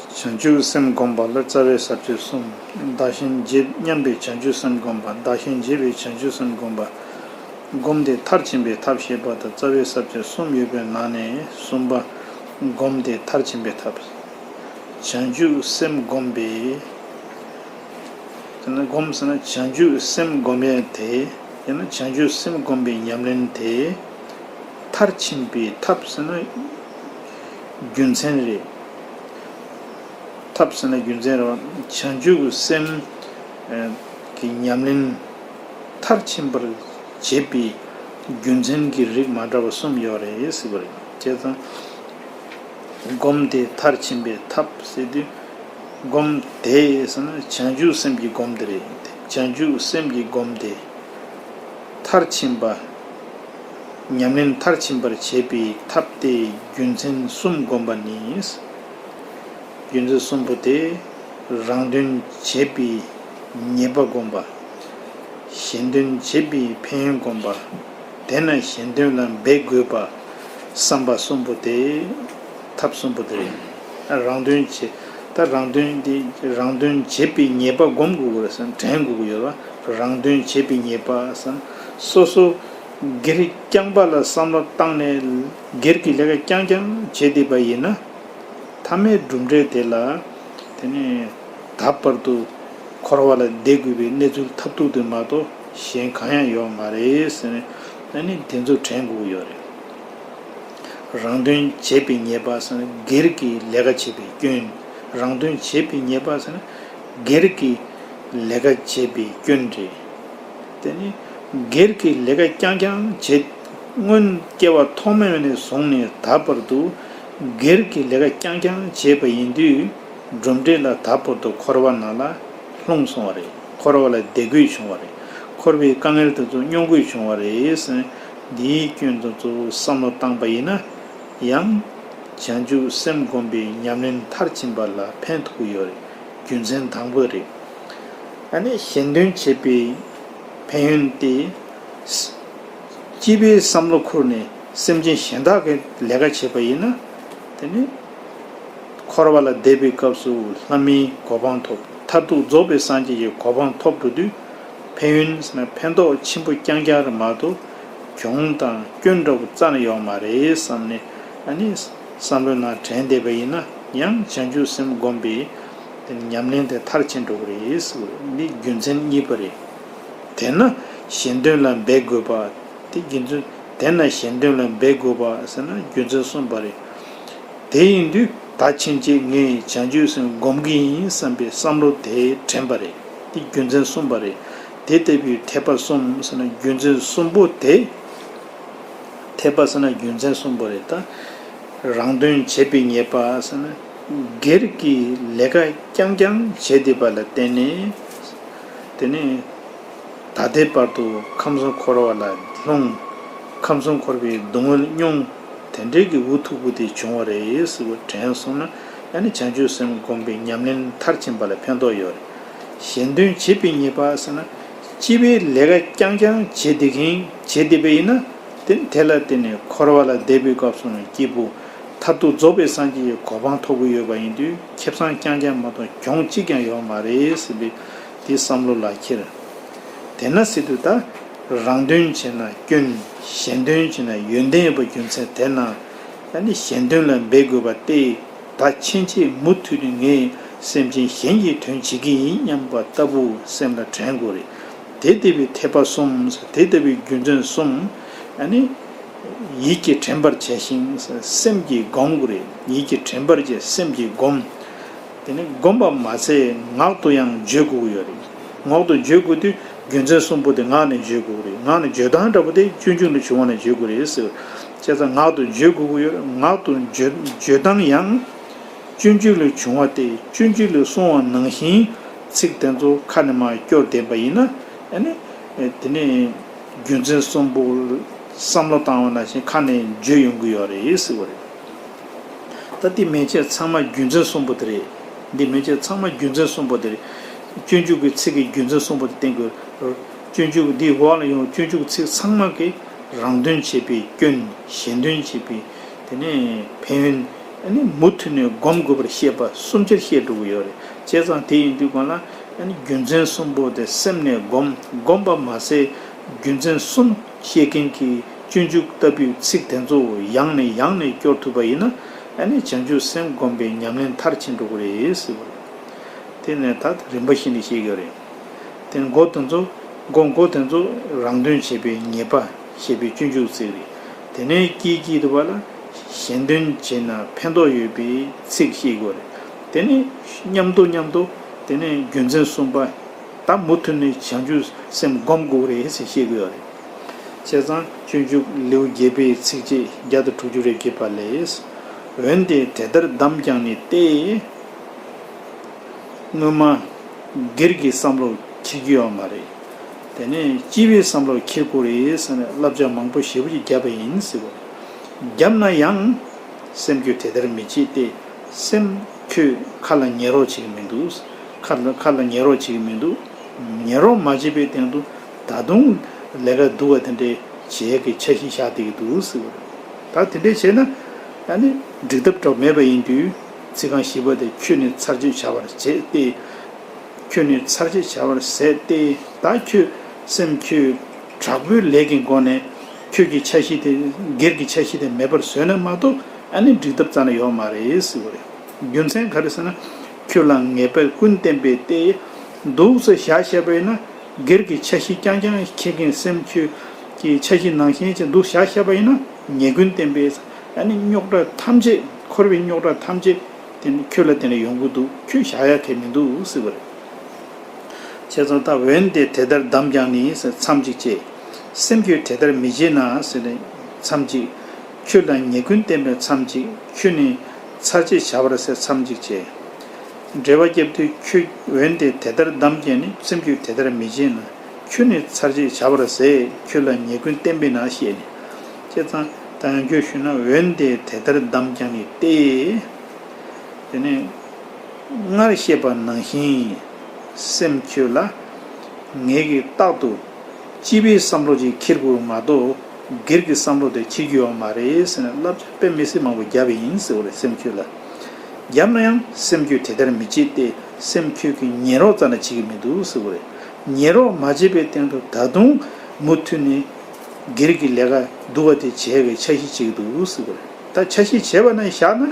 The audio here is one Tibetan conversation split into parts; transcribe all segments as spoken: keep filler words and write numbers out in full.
བྱང་ཆུབ་སེམས་བསྒོམ་པ་ལ་རྩ་བའི་ས་བཅད་གསུམ། བདག་གཞན་བརྗེ་མཉམ་པའི་བྱང་ཆུབ་སེམས་བསྒོམ་པ། བདག་གཞན་བརྗེ་བའི་བྱང་ཆུབ་སེམས་བསྒོམ་པ། བསྒོམ་སྟེ་མཐར་ཕྱིན་པའི་ཐབས་བཤད་པ་དང་རྩ་བའི་ས་བཅད་གསུམ་ཡོད་པའི་ནང་ནས་གསུམ་པ། བསྒོམ་སྟེ་མཐར་ཕྱིན་པའི་ཐབས། བྱང་ཆུབ་སེམས་བསྒོམ་པའི། དེ་ནས་བསྒོམ་ཟེར་ན་བྱང་ཆུབ་སེམས་བསྒོམ་ཡས་དེ། ཡང་ན་བྱང་ཆུབ་སེམས་བསྒོམ་པའི་ཉམས་ལེན་དེ། མཐར་ཕྱིན་པའི་ཐབས་ཟེར་ན་རྒྱུ་མཚན་རེད། ཐབས་ཟེར་ན་རྒྱུ་མཚན་རེད་བ། བྱང་ཆུབ་སེམས་ཀྱི་ཉམས་ལེན་མཐར་ཕྱིན་པར་བྱེད་པའི་རྒྱུ་མཚན་གྱི་རིགས་མ་འདྲ་བ་གསུམ་ཡོད་རེད་ཟེར་བ་རེད། བྱས་ཙང་། བསྒོམ་སྟེ་མཐར་ཕྱིན་པའི་ཐབས་ཟེར་དུས། བསྒོམ་སྟེ་ཟེར་ན་བྱང་ཆུབ་སེམས་ཀྱི་སྒོམ་དེ་རེད། བྱང་ཆུབ་སེམས་ཀྱི་སྒོམ་སྟེ། མཐར་ཕྱིན་པ། ཉམས་ལེན་མཐར་ཕྱིན་པར་བྱེད་པའི་ཐབས་དེ་རྒྱུ་མཚན་གསུམ་བསྒོམ་པ་ནི། རྒྱུ་མཚན་གསུམ་པོ་དེ། རང་དོན་བྱེད་པའི་ཉེས་པ་བསྒོམ་པ། གཞན་དོན་བྱེད་པའི་ཕན་ཡོན་བསྒོམ་པ། དེས་ན་གཞན་དོན་ལ་འབད་དགོས་པ། བསམ་པ་གསུམ་པོ་དེ། ཐབས་གསུམ་པོ་དེ་རེད། རང་དོན་བྱེད། ད་རང་དོན་དེ་རང་དོན་བྱེད་པའི་ཉེས་པ་བསྒོམ་དགོས་ཀྱི་རེད་ཟེར་དྲན་དགོས་ཀྱི་ཡོད་པ། རང་དོན་བྱེད་པའི་ཉེས་པ་ཟེར་ན། སོ་སོ་སྒེར་རྐྱང་པ་ལ་བསམ་བློ་བཏང་ནས་སྒེར་གྱི་ལས་ཀ་རྐྱང་རྐྱང་བྱེད་བསྡད་པ་ཡིན་ན། མཐའ་མའི་གྲུབ་འབྲས་དེ་ལ། དེ་ནས་ད་བར་དུ་འཁོར་བ་ལ་བསྡད་དགོས་པའི་གནས་ཚུལ་ཐབས་སྡུག་དེ་མ་གཏོགས་གཞན་གང་ཡང་ཡོད་མ་རེད་ཟེར་ནས། ཨ་ནི་དེ་ཚོ་དྲན་དགོས་ཀྱི་ཡོད་རེད། རང་དོན་བྱེད་པའི་ཉེས་པ་ཟེར་ན་སྒེར་གྱི་ལས་ཀ་བྱེད་པའི་སྐྱོན། རང་དོན་བྱེད་པའི་ཉེས་པ་ཟེར་ན་སྒེར་གྱི་ལས་ཀ་བྱེད་པའི་སྐྱོན་རེད། དེ་ནི་སྒེར་གྱི་ལས་ཀ་རྐྱང་རྐྱང་བྱེད། སྔོན་སྐྱེ་བ་ཐོག་མེད་ནས་བཟུང་ནས་ད་བར་དུ་སྒེར་གྱི་ལས་ཀ་རྐྱང་རྐྱང་བྱས་པ་ཡིན་དུས། གྲུབ་འབྲས་ལ་ད་བར་དུ་འཁོར་བ་ནང་ལ་ལྷུང་སོང་བ་རེད། འཁོར་བ་ལ་བསྡད་དགོས་བྱུང་བ་རེད། འཁོར་བའི་དཀའ་ངལ་དེ་ཚོ་མྱོང་དགོས་བྱུང་བ་རེད་ཟེར། འདིའི་སྐྱོན་དེ་ཚོ་བསམ་བློ་བཏང་པ་ཡིན་ན། ཡང་། བྱང་ཆུབ་སེམས་བསྒོམ་པའི་ཉམས་ལེན་མཐར་ཕྱིན་པ་ལ་ཕན་ཐོགས་ཀྱི་ཡོད་རེད། རྒྱུ་མཚན་དང་པོ་རེད། ཨ་ནི་གཞན་དོན་བྱེད་པའི་ཕན་ཡོན་དེ། སྤྱི་པའི་བསམ་བློ་ཁུར་ནས་སེམས་ཅན་གཞན་དག་གི་ལས་ཀ་བྱེད་པ་ཡིན་ན། དེ་ནི་འཁོར་བ་ལ་བསྡད་པའི་སྐབས་སུ་ལྷ་མིའི་གོ་འཕང་ཐོབ། མཐར་ཐུག་རྫོགས་པའི་སངས་རྒྱས་ཀྱི་གོ་འཕང་ཐོབ་འགྲོ་དུས། ཕན་ཡོན་ཟེར་ན་ཕན་ཐོགས་ཆེན་པོ་རྐྱང་རྐྱང་རེད་མ་གཏོགས། གྱོང་དང་སྐྱོན་འདྲ་བོ་རྩ་ནས་ཡོད་མ་རེད་བསམ་ནས། ཨ་ནི་བསམ་བློའི་ནང་དྲན་བསྡད་པ་ཡིན་ན། ཡང་བྱང་ཆུབ་སེམས་བསྒོམ་པའི་ཉམས་ལེན་དེ་མཐར་ཕྱིན་འགྲོ་གི་རེད་ཟེར། འདི་རྒྱུ་མཚན་གཉིས་པ་རེད། དེས་ན་གཞན་དོན་ལ་འབད་དགོས་པ། དེ་རྒྱུ་མཚན། དེས་ན་གཞན་དོན་ལ་འབད་དགོས་པ་ཟེར་ན་རྒྱུ་མཚན་གསུམ་པ་རེད། དེ་ཡིན་དུས་ད་ཕྱིན་ཆད་ངས་བྱང་ཆུབ་སེམས་བསྒོམ་གྱི་ཡིན་བསམ་པའི་བསམ་བློ་དེ་དྲན་པ་རེད། དེ་རྒྱུ་མཚན་གསུམ་པ་རེད། དེ་ལྟ་བུའི་འཐད་པ་གསུམ་ཟེར་ན་རྒྱུ་མཚན་གསུམ་པོ་དེ། འཐད་པ་ཟེར་ན་རྒྱུ་མཚན་གསུམ་པོ་རེད་ད། རང་དོན་བྱེད་པའི་ཉེས་པ་ཟེར་ན། སྒེར་གྱི་ལས་ཀ་རྐྱང་རྐྱང་བྱེད་བསྡད་པ་ལ་བརྟེན་ནས། དེ་ནས། ད་ལྟའི་བར་དུ་ཁམས་གསུམ་འཁོར་བ་ལ་ལྷུང་། ཁམས་གསུམ་འཁོར་བའི་སྡུག་བསྔལ་མྱོང་། དེ་འདྲའི་གི་འུ་ཐུག་པོ་དེ་བྱུང་བ་རེད་ཟེར་བ་དྲན་སོང་ན། ཨ་ནི་བྱང་ཆུབ་སེམས་བསྒོམ་པའི་ཉམས་ལེན་མཐར་ཕྱིན་པ་ལ་ཕན་ཐོགས་ཡོད་རེད། གཞན་དོན་བྱེད་པའི་ཉེས་པ་ཟེར་ན། སྤྱི་པའི་ལས་ཀ་རྐྱང་རྐྱང་བྱེད་བསྡད་མཁན་བྱེད་བསྡད་པ་ཡིན་ན། དེ་དེ་ལ་བརྟེན་ནས་འཁོར་བ་ལ་བསྡད་པའི་སྐབས་སུ་སྐྱིད་པོ། མཐར་ཐུག་རྫོགས་པའི་སངས་རྒྱས་ཀྱི་གོ་འཕང་ཐོབ་ཀྱི་ཡོད་པ་ཡིན་དུས་ཁེ་བཟང་རྐྱང་རྐྱང་མ་གཏོགས་གྱོང་གཅིག་ཀྱང་ཡོད་མ་རེད་ཟེར་བའི་དེ་བསམ་བློ་ལ་འཁྱེར། དེས་ན་ཟེར་དུས་ད། རང་དོན་བྱས་ན་སྐྱོན། གཞན་དོན་བྱས་ན་ཡོན་ཏན་ཡོད་པ་རྒྱུ་མཚན་དེས་ན། ཨ་ནི་གཞན་དོན་ལ་འབད་དགོས་པ་སྟེ། ད་ཕྱིན་ཆད་མུ་མཐུད་ནས་ངས་སེམས་ཅན་གཞན་གྱི་དོན་བྱེད་ཀྱི་ཡིན་སྙམ་པ་ལྟ་བུ་སེམས་ལ་དྲན་དགོས་རེད། དེ་ལྟ་བུའི་འཐད་པ་གསུམ། དེ་ལྟ་བུའི་རྒྱུ་མཚན་གསུམ། ཨ་ནི། ཡིད་ཀྱིས་དྲན་པར་བྱས་ཤིང་སེམས་ཀྱིས་བསྒོམ་དགོས་རེད། ཡིད་ཀྱིས་དྲན་པར་བྱས་སེམས་ཀྱིས་བསྒོམ། དེ་ནི་བསྒོམ་པ་མ་ཚད་ངག་ཏུ་ཡང་བརྗོད་དགོས་ཀྱི་ཡོད་རེད། ངག་ཏུ་བརྗོད་དགོས་དུས་རྒྱུ་མཚན་གསུམ་པོ་དེ་ངག་ནས་བརྗོད་དགོས་ཀྱི་རེད། ངག་ནས་བརྗོད་སྟངས་འདྲ་པོ་དེ་སྤྱོད་འཇུག་ལས་བྱུང་བ་ནས་བརྗོད་དགོས་རེད་ཟེར། བྱས་ཙང་ངག་ཏུ་བརྗོད་དགོས་ཀྱི་ཡོད་རེད། ངག་ཏུ་བརྗོད་བརྗོད་སྟངས་ཡང་། སྤྱོད་འཇུག་ལས་བྱུང་བ་སྟེ་སྤྱོད་འཇུག་ལས་གསུངས་པ་ནང་བཞིན་ཚིག་དེ་ཚོ་ཁ་ནས་མར་སྐྱོར་བསྡད་པ་ཡིན་ན། ཨ་ནི། དེ་ནས་རྒྱུ་མཚན་གསུམ་པོ་བསམ་བློ་བཏང་བ་ནང་བཞིན་ཁ་ནས་བརྗོད་ཡོང་གི་ཡོད་རེད་ཟེར་བ་རེད། ད་འདི་མན་ཆད་ཚང་མ་རྒྱུ་མཚན་གསུམ་པོ་དེ་རེད། འདི་མན་ཆད་ཚང་མ་རྒྱུ་མཚན་གསུམ་པོ་དེ་རེད། སྤྱོད་འཇུག་གི་ཚིག་གི་རྒྱུ་མཚན་གསུམ་པོ་དེ་བསྟན་དགོས། སྤྱོད་འཇུག་འདིའི་འོག་ལ་ཡོང་སྤྱོད་འཇུག་ཚིག་ཚང་མ་གི་རང་དོན་བྱེད་པའི་སྐྱོན། གཞན་དོན་བྱེད་པའི་དེ་ནས་ཕན་ཡོན། ཨ་ནི་མུ་མཐུད་ནས་སྒོམ་དགོས་པར་བཤད་པ་གསུམ་ཆར་བཤད་འགྲོ་གི་ཡོད་རེད། བྱས་ཙང་དེ་ཡིན་དུས་གང་ལ་ཨ་ནི་རྒྱུ་མཚན་གསུམ་པོ་དེ་སེམས་ནས་སྒོམ། སྒོམ་པ་མ་ཟད་རྒྱུ་མཚན་གསུམ་བཤད་མཁན་གྱི་སྤྱོད་འཇུག་ལྟ་བུའི་ཚིག་དེ་ཚོ་ཡང་ནས་ཡང་ནས་སྐྱོར་ཐུབ་པ་ཡིན་ན། ཨ་ནི་བྱང་ཆུབ་སེམས་བསྒོམ་པའི་ཉམས་ལེན་མཐར་ཕྱིན་འགྲོ་གི་རེད་ཟེར་བ་རེད། དེ་ནས་ད་རིམ་པ་བཞིན་དུ་བཤད་ཀྱི་རེད། དེ་མགོ་དེ་ཚོ་མགོ་མགོ་དེ་ཚོ་རང་དོན་བྱེད་པའི་ཉེས་པ་ཞེས་པའི་སྤྱོད་འཇུག་ཚིག་རེད། དེ་ནས་དཀྱིལ་དཀྱིལ་དུ་བ་ལ་གཞན་དོན་བྱས་ན་ཕན་ཐོགས་ཡོད་པའི་ཚིག་བཤད་ཀྱི་རེད། དེ་ནས་མཉམ་དུ་མཉམ་དུ་དེ་ནས་རྒྱུ་མཚན་གསུམ་པ། ད་མུ་མཐུད་ནས་བྱང་ཆུབ་སེམས་སྒོམ་དགོས་རེད་ཟེར་བཤད་ཀྱི་ཡོད་རེད། བྱས་ཙང་སྤྱོད་འཇུག་ལེའུ་བརྒྱད་པའི་ཚིགས་བཅད་བརྒྱ་དང་དྲུག་ཅུ་རེ་བརྒྱད་པ་ལས། འོན་ཏེ་དེ་ལྟར་བསྡམས་ཀྱང་ནི་སྟེ། སྔོན་མ་སྒེར་གྱི་བསམ་བློ་འཁྱེར་རྒྱུ་ཡོད་མ་རེད། དེ་ནས་སྤྱི་པའི་བསམ་བློ་འཁྱེར་དགོས་རེད་ཟེར་ནས་བསླབ་བྱ་མང་པོ་ཞེ་པོ་ཅིག་བརྒྱབ་པ་ཡིན་ཟེར་བ་རེད། བརྒྱབ་ན་ཡང་སེམས་ཁྱོད་དེ་ལྟར་མི་བྱེད་དེ། སེམས་ཁྱོད་ཁ་ལ་ཉན་རོགས་བྱེད་ཀྱི་མི་འདུག་ཁ་ལ་ཁ་ལ་ཉན་རོགས་བྱེད་ཀྱི་མི་འདུག་ཉན་རོགས་མ་བྱེད་པའི་སྟེང་དུ་ད་དུང་ལས་ཀ་སྡུག་པ་དེ་འདྲས་བྱེད་ཀྱི་འཆར་གཞི་བཞག་བསྡད་ཀྱི་འདུག་ཟེར་བ་རེད། ད་དེ་འདྲས་བྱས་ན་ཨ་ནི་འགྲིག་ཐབས་འདྲ་བོ་མེད་པ་ཡིན་དུས། ཚིག་རྐང་བཞི་པ་དེ་ཁྱོད་ནི་ཚར་གཅོད་བྱ་བར་བྱེད་དེ། ཁྱོད་ནི་ཚར་གཅོད་བྱ་བར་ཟད་དེ། ད་ཁྱོད་སེམས་ཁྱོད་དྲག་པོའི་ལས་ཀྱི་སྒོ་ནས་ཁྱོད་ཀྱི་འཆར་གཞི་དེ་སྒེར་གྱི་འཆར་གཞི་དེ་མེད་པར་བཟོས་ན་མ་གཏོགས་ཨ་ནི་འགྲིག་ཐབས་རྩ་ནས་ཡོད་མ་རེད་ཟེར་བ་རེད། རྒྱུ་མཚན་ག་རེ་ཟེར་ན། ཁྱོད་ལ་ངེས་པར་ཀུན་བསྟན་པས་ཏེ། འདུག་སེ་བཞག་བཞག་པ་ཡིན་ན་སྒེར་གྱི་འཆར་གཞི་རྐྱང་རྐྱང་འཁྱེར་མཁན། སེམས་ཁྱོད་ཀྱི་འཆར་གཞི་ནང་བཞིན་ཅིག་འདུག་བཞག་བཞག་པ་ཡིན་ན། ངེས་ཀུན་བསྟན་པས་ཨ་ནི་རྙོག་དྲ་ཐམས་ཅད། འཁོར་བའི་རྙོག་དྲ་ཐམས་ཅད་དེ་ནི་ཁྱོད་ལ་དེ་ནས་ཡོང་གི་འདུག་ཁྱོད་བཞག་ཡག་གི་མི་འདུག་ཟེར་བ་རེད། བྱས་ཙང་ད་འོན་ཏེ་དེ་ལྟར་བསྡམས་ཀྱང་ནི་ཟེར་མཚམས་གཅིག་བཅད། སེམས་ཁྱོད་དེ་ལྟར་མི་བྱེད་ན་ཟེར་ནས་མཚམས་གཅིག་ཁྱོད་ལ་ངེས་ཀུན་བསྟན་པའི་མཚམས་གཅིག་ཁྱོད་ནི་ཚར་གཅོད་བྱ་བར་ཟད་མཚམས་གཅིག་བཅད། འགྲེལ་པ་བརྒྱབ་དུས་ཁྱོད་འོན་ཏེ་དེ་ལྟར་བསྡམས་ཀྱང་ནི། སེམས་ཁྱོད་དེ་ལྟར་མི་བྱེད་ན། ཁྱོད་ནི་ཚར་གཅོད་བྱ་བར་ཟད། ཁྱོད་ལ་ངེས་ཀུན་བསྟན་པས་ན་ཞེས་ནས། བྱས་ཙང་ད་ཡང་བསྐྱར་ཞུས་ན། འོན་ཏེ་དེ་ལྟར་བསྡམས་ཀྱང་ནི་སྟེ། དེ་ནས་སྔར་བཤད་པ་ནང་བཞིན་སེམས་ཁྱོད་ལ་ངེས་ཀྱི་རྟག་ཏུ་སྤྱི་པའི་བསམ་བློ་ཅིག་འཁྱེར་དགོས་མ་གཏོགས་སྒེར་གྱི་བསམ་བློ་དེ་འཁྱེར་རྒྱུ་ཡོད་མ་རེད་ཟེར་ནས་བསླབ་བྱ་དཔེ་མི་སྲིད་མང་པོ་བརྒྱབ་པ་ཡིན་ཟེར་བ་རེད། སེམས་ཁྱོད་ལ། བརྒྱབ་ན་ཡང་སེམས་ཁྱོད་དེ་ལྟར་མི་བྱེད་དེ། སེམས་ཁྱོད་ཀྱིས་ཉན་རོགས་རྩ་ནས་བྱེད་ཀྱི་མི་འདུག་ཟེར་བ་རེད། ཉན་རོགས་མ་བྱེད་པའི་སྟེང་དུ་ད་དུང་མུ་མཐུད་ནས་སྒེར་གྱི་ལས་ཀ་སྡུག་པ་དེ་བྱེད་པའི་འཆར་གཞི་བྱེད་ཀྱི་འདུག་ཟེར་བ་རེད། ད་འཆར་གཞི་བྱས་པ་ན་བཞག་ན་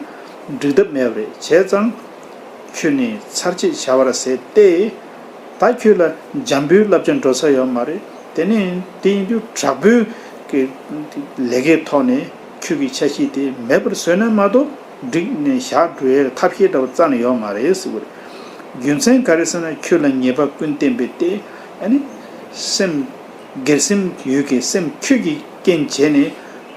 འགྲིག་ཐབས་མེད་པ་རེད། བྱས་ཙང་ཁྱོད་ནི་ཚར་གཅོད་བྱ་བར་ཟད་དེ། ད་ཁྱོད་ལ་འཇམ་པོའི་བསླབ་བྱ་འགྲོ་ས་ཡོད་མ་རེད། དེ་ནས་དེ་ཡིན་དུས་དྲག་པོའི་གི་ལས་ཀའི་ཐོག་ནས་ཁྱོད་ཀྱི་འཆར་གཞི་དེ་མེད་པར་བཟོས་ན་མ་གཏོགས་འགྲིག་ནས་བཞག་འགྲོ་ཡའི་ཐབས་ཤེས་འདྲ་བོ་རྩ་ནས་ཡོད་མ་རེད་ཟེར་བ་རེད། རྒྱུ་མཚན་ག་རེ་ཟེར་ན། ཁྱོད་ལ་ངེས་པ་ཀུན་བསྟན་པས་ཏེ། ཨ་ནི་སེམས་སྒེར་སེམས་ཡོད་ཀྱི་སེམས་ཁྱོད་ཀྱི་རྐྱེན་བྱས་ནས་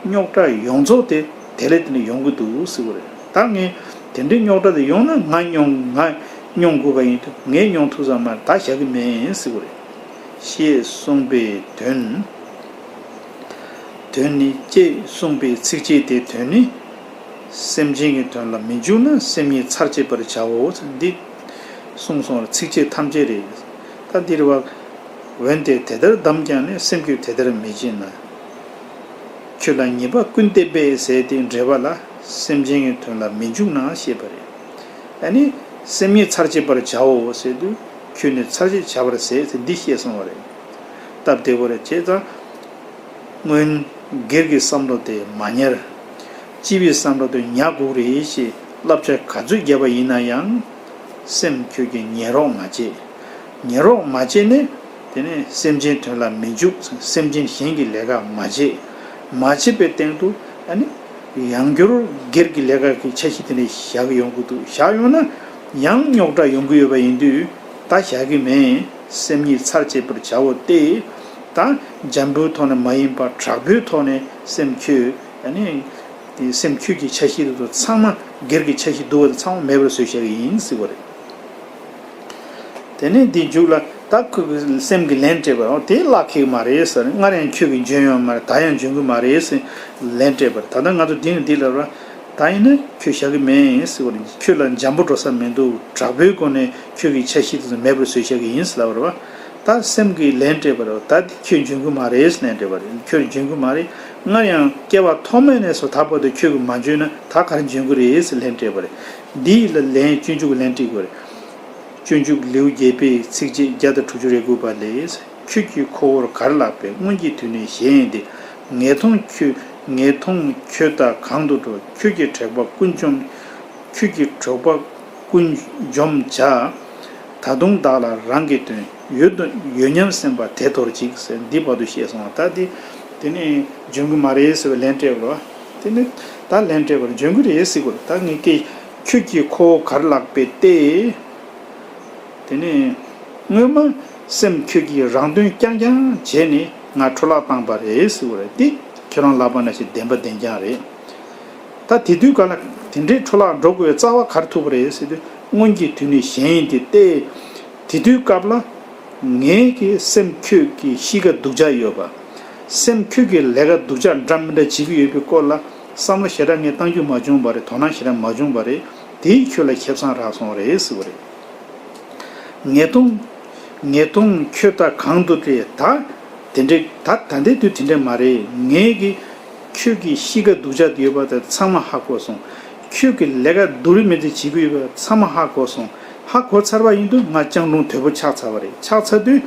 རྙོག་དྲ་ཡོངས་རྫོགས་དེ་དེ་ལས་དེ་ནས་ཡོང་གི་འདུག་ཟེར་བ་རེད། ད་ངས་དེ་འདྲའི་རྙོག་དྲ་དེ་ཡོང་ན་ང་མྱོང་ང་མྱོང་དགོས་པ་ཡིན་དུས་ངས་མྱོང་ཐུབ་ས་མ་རེད། ད་བཞག་གི་མེད་ཟེར་བ་རེད། ཞེས་གསུངས་པའི་དོན། དོན་ནི་ཅེས་གསུངས་པའི་ཚིགས་བཅད་དེའི་དོན་ནི། སེམས་ཅན་གྱི་དོན་ལ་མི་འཇུག་ན་སེམས་ཉིད་ཚར་གཅོད་པར་བྱའོ། འདི་གསུངས་སོང་བ་རེད། ཚིགས་བཅད་ཐམས་ཅད་རེད། ད་འདིར་བ། འོན་ཏེ་དེ་ལྟར་བསྡམས་ཀྱང་ནི། སེམས་ཁྱོད་དེ་ལྟར་མི་བྱེད་ན། ཁྱོད་ལ་ངེས་པ་ཀུན་བསྟན་པས་ཟེར་དེ་འགྲེལ་པ་ལ་སེམས་ཅན་གྱི་དོན་ལ་མི་འཇུག་ན་ཞེས་པ་རེད། ཨ་ནི་སེམས་ཉིད་ཚར་གཅོད་པར་བྱའོ་ཟེར་དུས་ཁྱོད་ནི་ཚར་གཅོད་བྱ་བར་ཟད་ཟེར་འདི་བཤད་སོང་བ་རེད། སྟབས་བདེ་པོ་རེད། བྱས་ཙང་སྔོན་སྒེར་གྱི་བསམ་བློ་དེ་མ་ཉར། སྤྱི་པའི་བསམ་བློ་དེ་ཉར་དགོས་རེད་ཞེས་བསླབ་བྱ་ག་ཚོད་བརྒྱབ་པ་ཡིན་ན་ཡང་། སེམས་ཁྱོད་ཀྱིས་ཉན་རོགས་མ་བྱེད། ཉན་རོགས་མ་བྱས་ནས་དེ་ནས་སེམས་ཅན་དོན་ལ་མི་འཇུག་སེམས་ཅན་གཞན་གྱི་ལས་ཀ་མ་བྱེད། མ་བྱེད་པའི་སྟེང་དུ་ཨ་ནི་ཡང་བསྐྱར་སྒེར་གྱི་ལས་ཀ་གི་འཆར་གཞི་དེ་འདྲ་བཞག་གི་ཡོང་གི་འདུག་བཞག་ཡོང་ན་ཡང་རྙོག་དྲ་ཡོང་གི་ཡོད་པ་ཡིན་དུས། ད་བཞག་གི་མེད། སེམས་ཉིད་ཚར་གཅོད་པར་བྱའོ་སྟེ། ད་འཇམ་པོའི་ཐོག་ནས་མ་ཡིན་པར་དྲག་པོའི་ཐོག་ནས་སེམས་ཁྱོད་ཨ་ནི་དེ་སེམས་ཁྱོད་ཀྱི་འཆར་གཞི་དེ་ཚོ་ཚང་མ་སྒེར་གྱི་འཆར་གཞི་སྡུག་པ་དེ་ཚང་མ་མེད་པར་བཟོས་བཞག་གི་ཡིན་ཟེར་བ་རེད། དེ་ནས་འདི་མཇུག་ལ་ད་ཁོ་གི་སེམས་ཀྱི་ལན་སྤྲད་པ། འོ་དེ་བརླག་ཁེག་མ་རེད་ཟེར། སྔར་ཡང་ཁྱོད་ཀྱིས་འཇོན་ཡོད་མ་རེད། ད་ཡང་འཇོན་གི་མ་རེད་ཟེར་ལན་སྤྲད་པ་རེད། ད་ལྟ་ང་ཚོ་འདི་ནས་འདི་ལབ་ར། ད་ཡིན་ན་ཁྱོད་བཞག་གི་མེད་ཟེར་བ་རེད། ཁྱོད་ལ་འཇམ་པོ་འགྲོ་ས་མི་འདུག་དྲག་པོའི་སྒོ་ནས་ཁྱོད་ཀྱི་འཆར་གཞི་དེ་ཚོ་མེད་པར་བཟོས་བཞག་གི་ཡིན་ཟེར་ལབ་པ་རེད་བ། ད་སེམས་ཀྱིས་ལན་སྤྲད་པ་རེད། ད་འདི་ཁྱོད་འཇོན་གི་མ་རེད་ཟེར་ལན་སྤྲད་པ་རེད། ཁྱོད་འཇོན་གི་མ་རེད། སྔར་ཡང་སྐྱེ་བ་ཐོག་མེད་ནས་བཟུང་ད་བར་དུ་ཁྱོད་ཀྱིས་མ་འཇོན་ན་ད་ག་རེ་འཇོན་གི་རེད་ཟེར་ལན་སྤྲད་པ་རེད། འདི་ལ་ལན་སྤྱོད་འཇུག་ལན་སྤྲད་དགོས་རེད། སྤྱོད་འཇུག་ལེའུ་བརྒྱད་པའི་ཚིགས་བཅད་བརྒྱ་དང་དྲུག་ཅུ་རེ་དགུ་པ་ལས། ཁྱོད་ཀྱིས་ཁོ་བོར་ག་རེ་ལགས་པས། སྔོན་གྱི་དུས་ནས་ཞེན་ཡིན་ཏེ། ངས་མཐོང་ཁྱོད། ངས་མཐོང་ཁྱོད་ལྟ་གང་དུ་འགྲོ། ཁྱོད་ཀྱི་དྲེགས་པ་ཀུན་འཇོམས། ཁྱོད་ཀྱི་དྲེགས་པ་ཀུན་འཇོམས་བྱ། ད་དུང་བདག་ལ་རང་གི་དོན། ཡོད་དོ་ཡོད་སྙམ་སེམས་པ་དེ་དོར་ཅིག་ཟེར་འདི་བར་དུ་བཤད་སོང་བ། ད་འདི་དེ་ནས་འཇོན་གི་མ་རེད་ཟེར་བའི་ལན་སྤྲད་དགོས། དེ་ནས་ད་ལན་སྤྲད་པར་འཇོན་གི་རེད་ཟེར་དགོས། ད་ངས་ཀྱིས་ཁྱོད་ཀྱིས་ཁོ་བོ་ག་རེ་ལགས་པས་ཏེ། དེ་ནས་སྔོན་མ་སེམས་ཁྱོད་ཀྱིས་རང་དོན་རྐྱང་རྐྱང་བྱས་ནས་ང་འཕྲོ་བརླག་བཏང་པ་རེད་ཟེར་བ་རེད། དེ་ཁྱོད་རང་ལབ་པ་ནང་བཞིན་བདེན་པ་བདེན་རྐྱང་རེད། ད་དེ་དུས་ག་ལ་དེ་འདྲའི་འཕྲོ་བརླག་འགྲོ་དགོས་པའི་རྩ་བ་ག་རེ་ཐུག་པ་རེད་ཟེར་དུས། སྔོན་གྱི་དུས་ནས་ཞེན་ཡིན་ཏེ་སྟེ། དེ་དུས་སྐབས་ལ་ངའི་གི་སེམས་ཁྱོད་ཀྱི་གཤིས་ཀ་སྡུག་ཅག་ཡོད་པ། སེམས་ཁྱོད་ཀྱི་ལས་ཀ་སྡུག་ཅག་འདྲ་མི་འདྲ་བྱེད་ཀྱི་ཡོད་པའི་སྐོར་ལ་བསམ་བློ་ཞེ་དྲག་ངས་བཏང་རྒྱུ་མ་བྱུང་བ་རེད། དོ་སྣང་ཞེ་དྲག་མ་བྱུང་བ་རེད། དེས་ཁྱོད་ལ་ཁེ་བཟང་རག་སོང་རེད་ཟེར་བ་རེད། ངས་མཐོང་། ངས་མཐོང་ཁྱོད་ལྟ་གང་དུ་འགྲོ། ད་དེ་འདྲའི་ད་ད་ལྟའི་དུས་དེ་འདྲ་མ་རེད། ངས་གི་ཁྱོད་ཀྱི་གཤིས་ཀ་སྡུག་ཅག་ཡོད་པ་དེ་ཚང་མ་ཧ་གོ་སོང་། ཁྱོད་ཀྱི་ལས་ཀ་སྡུག་རུས་མེད་ཚེ་བྱེད་ཀྱི་ཡོད་པ་ཚང་མ་ཧ་གོ་སོང་། ཧ་གོ་ཚར་བ་ཡིན་དུས་ང་སྤྱང་གྲུང་དོད་པོ་ཆགས་ཚར་བ་རེད། ཆགས་ཚར་དུས་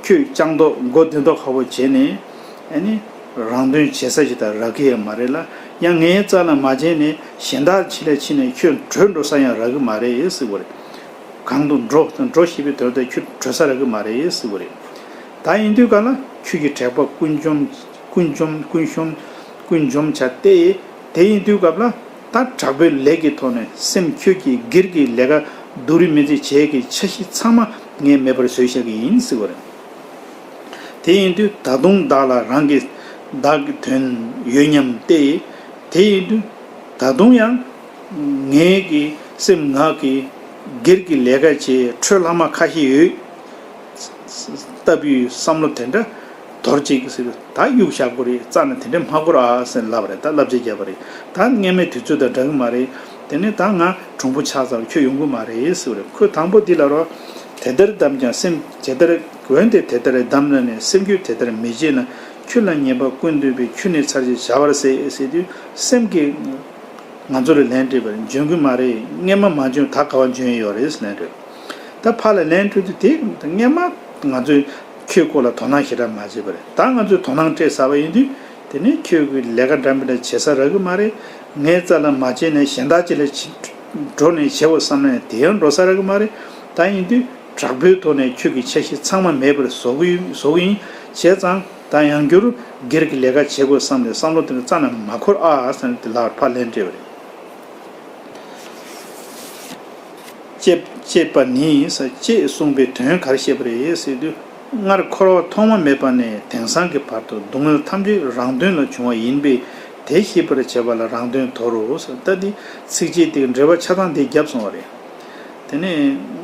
ཁྱོད་སྤྱང་མདོག་མགོ་བདེ་མདོག་ཁ་པོ་བྱས་ནས་ཨ་ནི་རང་དོན་བྱེད་ས་ཞིག་ད་རག་གི་ཡོད་མ་རེད་ལ། ཡང་ངའི་རྩ་ལ་མ་བྱས་ནས་གཞན་དག་ཕྱི་ལ་ཕྱིན་ནས་ཁྱོད་བྲོས་འགྲོ་ས་ཡང་རག་གི་མ་རེད་ཟེར་བ་རེད། གང་དུ་འགྲོ་འགྲོ་ཞེས་པའི་དོན་དུ་ཁྱོད་བྲོས་ས་རག་གི་མ་རེད་ཟེར་བ་རེད། ད་ཡིན་དུས་ག་ལ་ཁྱོད་ཀྱི་དྲེགས་པ་ཀུན་འཇོམས་ཀུན་འཇོམས་ཀུན་འཇོམས་ཀུན་འཇོམས་བྱ་སྟེ། དེ་ཡིན་དུས་སྐབས་ལ་ད་དྲག་པོའི་ལས་ཀྱི་ཐོག་ནས་སེམས་ཁྱོད་ཀྱི་སྒེར་གྱི་ལས་ཀ་སྡུག་རུས་མེད་ཚེ་བྱས་ཀྱི་འཆར་གཞི་ཚང་མ་ངས་མེད་པར་བཟོས་བཞག་གི་ཡིན་ཟེར་བ་རེད། དེ་ཡིན་དུས་ད་དུང་བདག་ལ་རང་གི་བདག་གི་དོན་ཡོད་སྙམ་སྟེ། དེ་ཡིན་དུས་ད་དུང་ཡང་ངའི་གི་སེམས་ང་གི་སྒེར་གྱི་ལས་ཀ་བྱེད་འཕྲོས་ལྷག་མ་ཁ་ཤས་ཡོད་ལྟ་བུའི་བསམ་བློ་དེ་འདྲ་དོར་ཅིག་ཟེར། ད་གཡུག་བཞག་དགོས་རེད། རྩ་ནས་དེ་འདྲ་མ་དགོས་ར་ཟེར་ལབ་པ་རེད། ད་བསླབ་བྱ་བརྒྱབ་པ་རེད། ད་སྔན་མའི་དུས་ཚོད་དང་འདྲ་གི་མ་རེད། དེ་ནས་ད་ང་གྲུང་པོ་ཆགས་ཚར། ཁྱོད་ཡོང་གི་མ་རེད་ཟེར་བ་རེད། ཁོས་དང་པོ་འདི་ལ་རོ། དེ་ལྟར་གདམས་ཀྱང་སེམས་ཇི་ལྟར་འོན་ཏེ་དེ་ལྟར་གདམས་ལ་ནི་སེམས་རྒྱུད་དེ་ལྟར་མི་བྱེད་ན། ཁྱོད་ལ་ཉེས་པ་ཀུན་འདུས་པས་ཁྱོད་ནི་ཚར་གཅིག་བྱ་བར་ཟད་ཟེར་དུས་སེམས་ཀྱིས་ང་ཚོ་ལ་ལན་སྤྲད་པར་འཇོན་གྱི་མ་རེད། སྔན་མ་མ་འཇོན་ད་ག་བ་འཇོན་ཡོད་རེད་ལན་སྤྲད། ད་ཕར་ལ་ལན་སྤྲོད་དུས་དེ་སྔན་མ་ང་ཚོས་ཁྱོད་སྐོར་ལ་དོ་སྣང་ཞེ་དྲག་མ་བྱས་པ་རེད། ད་ང་ཚོས་དོ་སྣང་སྤྲད་ཚར་བ་ཡིན་དུས་དེ་ནས་ཁྱོད་ཀྱི་ལས་ཀ་འདྲ་མི་འདྲ་བྱེད་ས་རག་གི་མ་རེད། ངའི་རྩ་ལ་མ་བྱས་ནས་གཞན་དག་ཅིག་ལ་ཕྱིན་འགྲོ་ནས་བྱེད་དགོས་བསམ་ན་དེ་ཡང་འགྲོ་ས་རག་གི་མ་རེད། ད་ཡིན་དུས་དྲག་པོའི་ཐོག་ནས་ཁྱོད་ཀྱི་འཆར་གཞི་ཚང་མ་མེད་པར་བཟོ་གི་ཡིན་བཟོ་གི་ཡིན། བྱས་ཙང་ད་ཡང་བསྐྱར་སྒེར་གྱི་ལས་ཀ་བྱེད་དགོས་བསམ་ནས་བསམ་བློ་དེ་ནི་རྩ་ནས་མ་འཁོར་ཨ་ཟེར་ནས་དེ་ལ་ཕར་ལན་སྤྲད་པ་རེད། ཅེས་ཅེས་པ་ནི་ས་ཅེས་གསུངས་པའི་དོན་ག་རེ་བཤད་པ་རེད་ཟེར་དུས། སྔར་འཁོར་བ་ཐོག་མ་མེད་པ་ནས་དེང་སང་གི་བར་དུ་སྡུག་བསྔལ་ཐམས་ཅད་རང་དོན་ལ་བྱུང་བ་ཡིན་པས་དེ་ཤེས་པར་བྱེད་པ་ལ་རང་དོན་དོར་རོ་ཟེར། ད་འདི་ཚིགས་བཅད་དེ་འགྲེལ་པ་ཆ་ཚང་དེ་བརྒྱབ་སོང་བ་རེད། དེ་ནས་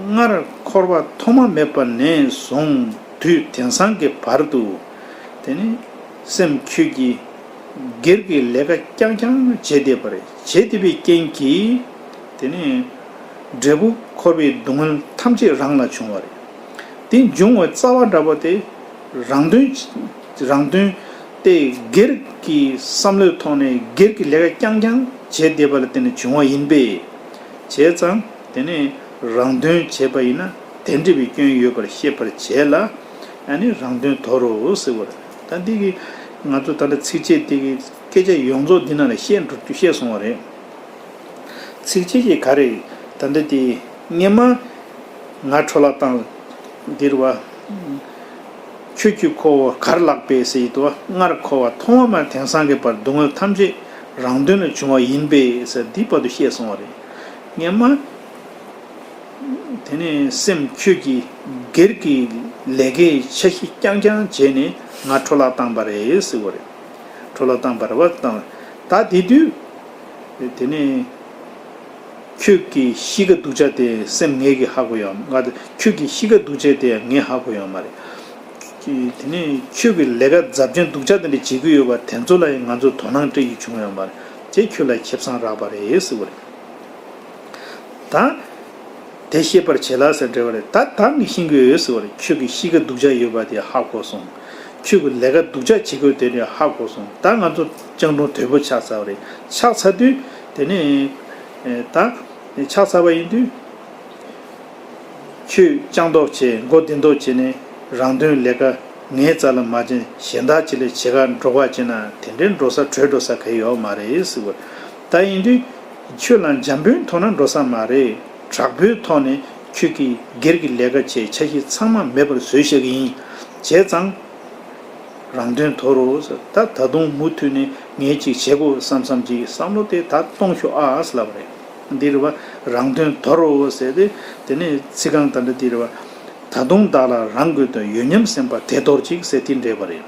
སྔར་འཁོར་བ་ཐོག་མ་མེད་པ་ནས་བཟུང་དུས་དེང་སང་གི་བར་དུ་དེ་ནས་སེམས་ཁྱོད་ཀྱིས་སྒེར་གྱི་ལས་ཀ་རྐྱང་རྐྱང་བྱེད་བསྡད་པ་རེད། བྱེད་བསྡད་པའི་རྐྱེན་གྱིས་དེ་ནས་འབྲས་བུ་འཁོར་བའི་སྡུག་བསྔལ་ཐམས་ཅད་རང་ལ་བྱུང་བ་རེད། དེ་འབྱུང་བའི་རྩ་བ་འདྲ་པོ་དེ་རང་དོན་རང་དོན་ཏེ་སྒེར་གྱི་བསམ་བློའི་ཐོག་ནས་སྒེར་གྱི་ལས་ཀ་རྐྱང་རྐྱང་བྱས་བསྡད་པ་ལ་བརྟེན་ནས་བྱུང་བ་ཡིན་པས། བྱས་ཙང་དེ་ནས་རང་དོན་བྱས་པ་ཡིན་ན་དེ་འདྲ་བའི་སྐྱོན་ཡོད་པར་ཤེས་པར་བྱས་ལ། ཨ་ནི་རང་དོན་དོར་རོ་ཟེར་བ་རེད། ད་འདི་གི་ང་ཚོ་ད་ལྟ་ཚིགས་བཅད་འདི་གི་སྐད་ཆ་ཡོངས་རྫོགས་འདི་ནང་ལ་བཤད་འགྲོ་རྒྱུ་བཤད་སོང་བ་རེད། ཚིགས་བཅད་ཀྱི་ག་རེ། ད་ལྟ་དེ་སྔན་མ་ང་འཕྲོ་བརླག་བཏང་འདིར་བ། ཁྱོད་ཀྱིས་ཁོ་བོ་ག་རེ་ལགས་པས་ཟེར་ཡི་དོ། སྔར་འཁོར་བ་ཐོག་མ་མ་དེང་སང་གི་བར་སྡུག་བསྔལ་ཐམས་ཅད་རང་དོན་ལ་བྱུང་བ་ཡིན་པས་ཟེར་འདི་བར་དུ་བཤད་སོང་བ་རེད། སྔན་མ། དེ་ནས་སེམས་ཁྱོད་ཀྱིས་སྒེར་གྱི་ལས་ཀའི་འཆར་གཞི་རྐྱང་རྐྱང་བྱས་ནས་ང་འཕྲོ་བརླག་བཏང་པ་རེད་ཟེར་བ་རེད། འཕྲོ་བརླག་བཏང་པ་རེད་བ་བཏང་། ད་དེ་དུས། དེ་ནས་ཁྱོད་ཀྱི་གཤིས་ཀ་སྡུག་ཅག་དེ་སེམས་ངེད་ཀྱིས་ཧ་གོ་ཡོད་མ་རེད། ཁྱོད་ཀྱི་གཤིས་ཀ་སྡུག་ཅག་དེ་ངས་ཧ་གོ་ཡོད་མ་རེད། དེ་ནས་ཁྱོད་ཀྱི་ལས་ཀ་ཛབ་ཅན་སྡུག་ཅག་དེ་འདྲ་བྱེད་ཀྱི་ཡོད་པ་དེ་ཚོ་ལ་ཡང་ང་ཚོ་དོ་སྣང་སྤྲད་རྒྱུ་བྱུང་ཡོད་མ་རེད། དེ་ཁྱོད་ལ་ཁེ་བཟང་རག་པ་རེད་ཟེར་བ་རེད། ད། དེ་ཤེས་པར་བྱེད་ལ་ཟེར་འདྲ་བ་རེད། ད་ད་ངས་ཤེས་ཀྱི་ཡོད་ཟེར་བ་རེད། ཁྱོད་ཀྱི་གཤིས་ཀ་སྡུག་ཅག་ཡོད་པ་དེ་ཧ་གོ་སོང་། ཁྱོད་ཀྱི་ལས་ཀ་སྡུག་ཅག་བྱེད་དགོས་དེ་ནས་ཧ་གོ་སོང་། ད་ང་ཚོ་སྤྱང་གྲུང་དོད་པོ་ཆགས་ཚར་བ་རེད། ཆགས་ཚར་དུས་དེ་ནས་ད་ཆགས་ཚར་བ་ཡིན་དུས། ཁྱོད་སྤྱང་མདོག་བྱས་མགོ་བདེ་མདོག་བྱས་ནས་རང་དོན་ལས་ཀ་ངའི་རྩ་ལ་མ་བྱིན་གཞན་དག་ཅིག་ལ་བྱེད་ག་འགྲོ་ག་བྱེད་ན་དེ་འདྲའི་འགྲོ་ས་བྲོས་འགྲོ་ས་གང་ཡོད་མ་རེད་ཟེར་བ། ད་ཡིན་དུས་ཁྱོད་ལ་འཇམ་པོའི་ཐོག་ན་འགྲོ་ས་མ་རེད། དྲག་པོའི་ཐོག་ནས་ཁྱོད་ཀྱིས་སྒེར་གྱི་ལས་ཀ་བྱས་འཆར་གཞི་ཚང་མ་མེད་པར་བཟོས་བཞག་གི་ཡིན། བྱས་ཙང་། རང་དོན་དོར་རོ་ཟེར། ད་ད་དུང་མུ་མཐུད་ནས་ངས་ཅིག་བྱེད་དགོས་བསམ་བསམ་ཅིག་བསམ་བློ་དེ་ད་གཏོང་ཤོག་ཨ་ཟེར་ལབ་པ་རེད། འདི་རེད་བ། རང་དོན་དོར་རོ་ཟེར་ཏེ་དེ་ནས་ཚིག་རྐང་ད་འདྲ་འདི་རེད་བ། ད་དུང་བདག་ལ་རང་དགོས་དོན་ཡོད་སྙམ་སེམས་པ་དེ་དོར་ཅིག་ཟེར་དེ་འདྲེས་པ་རེད།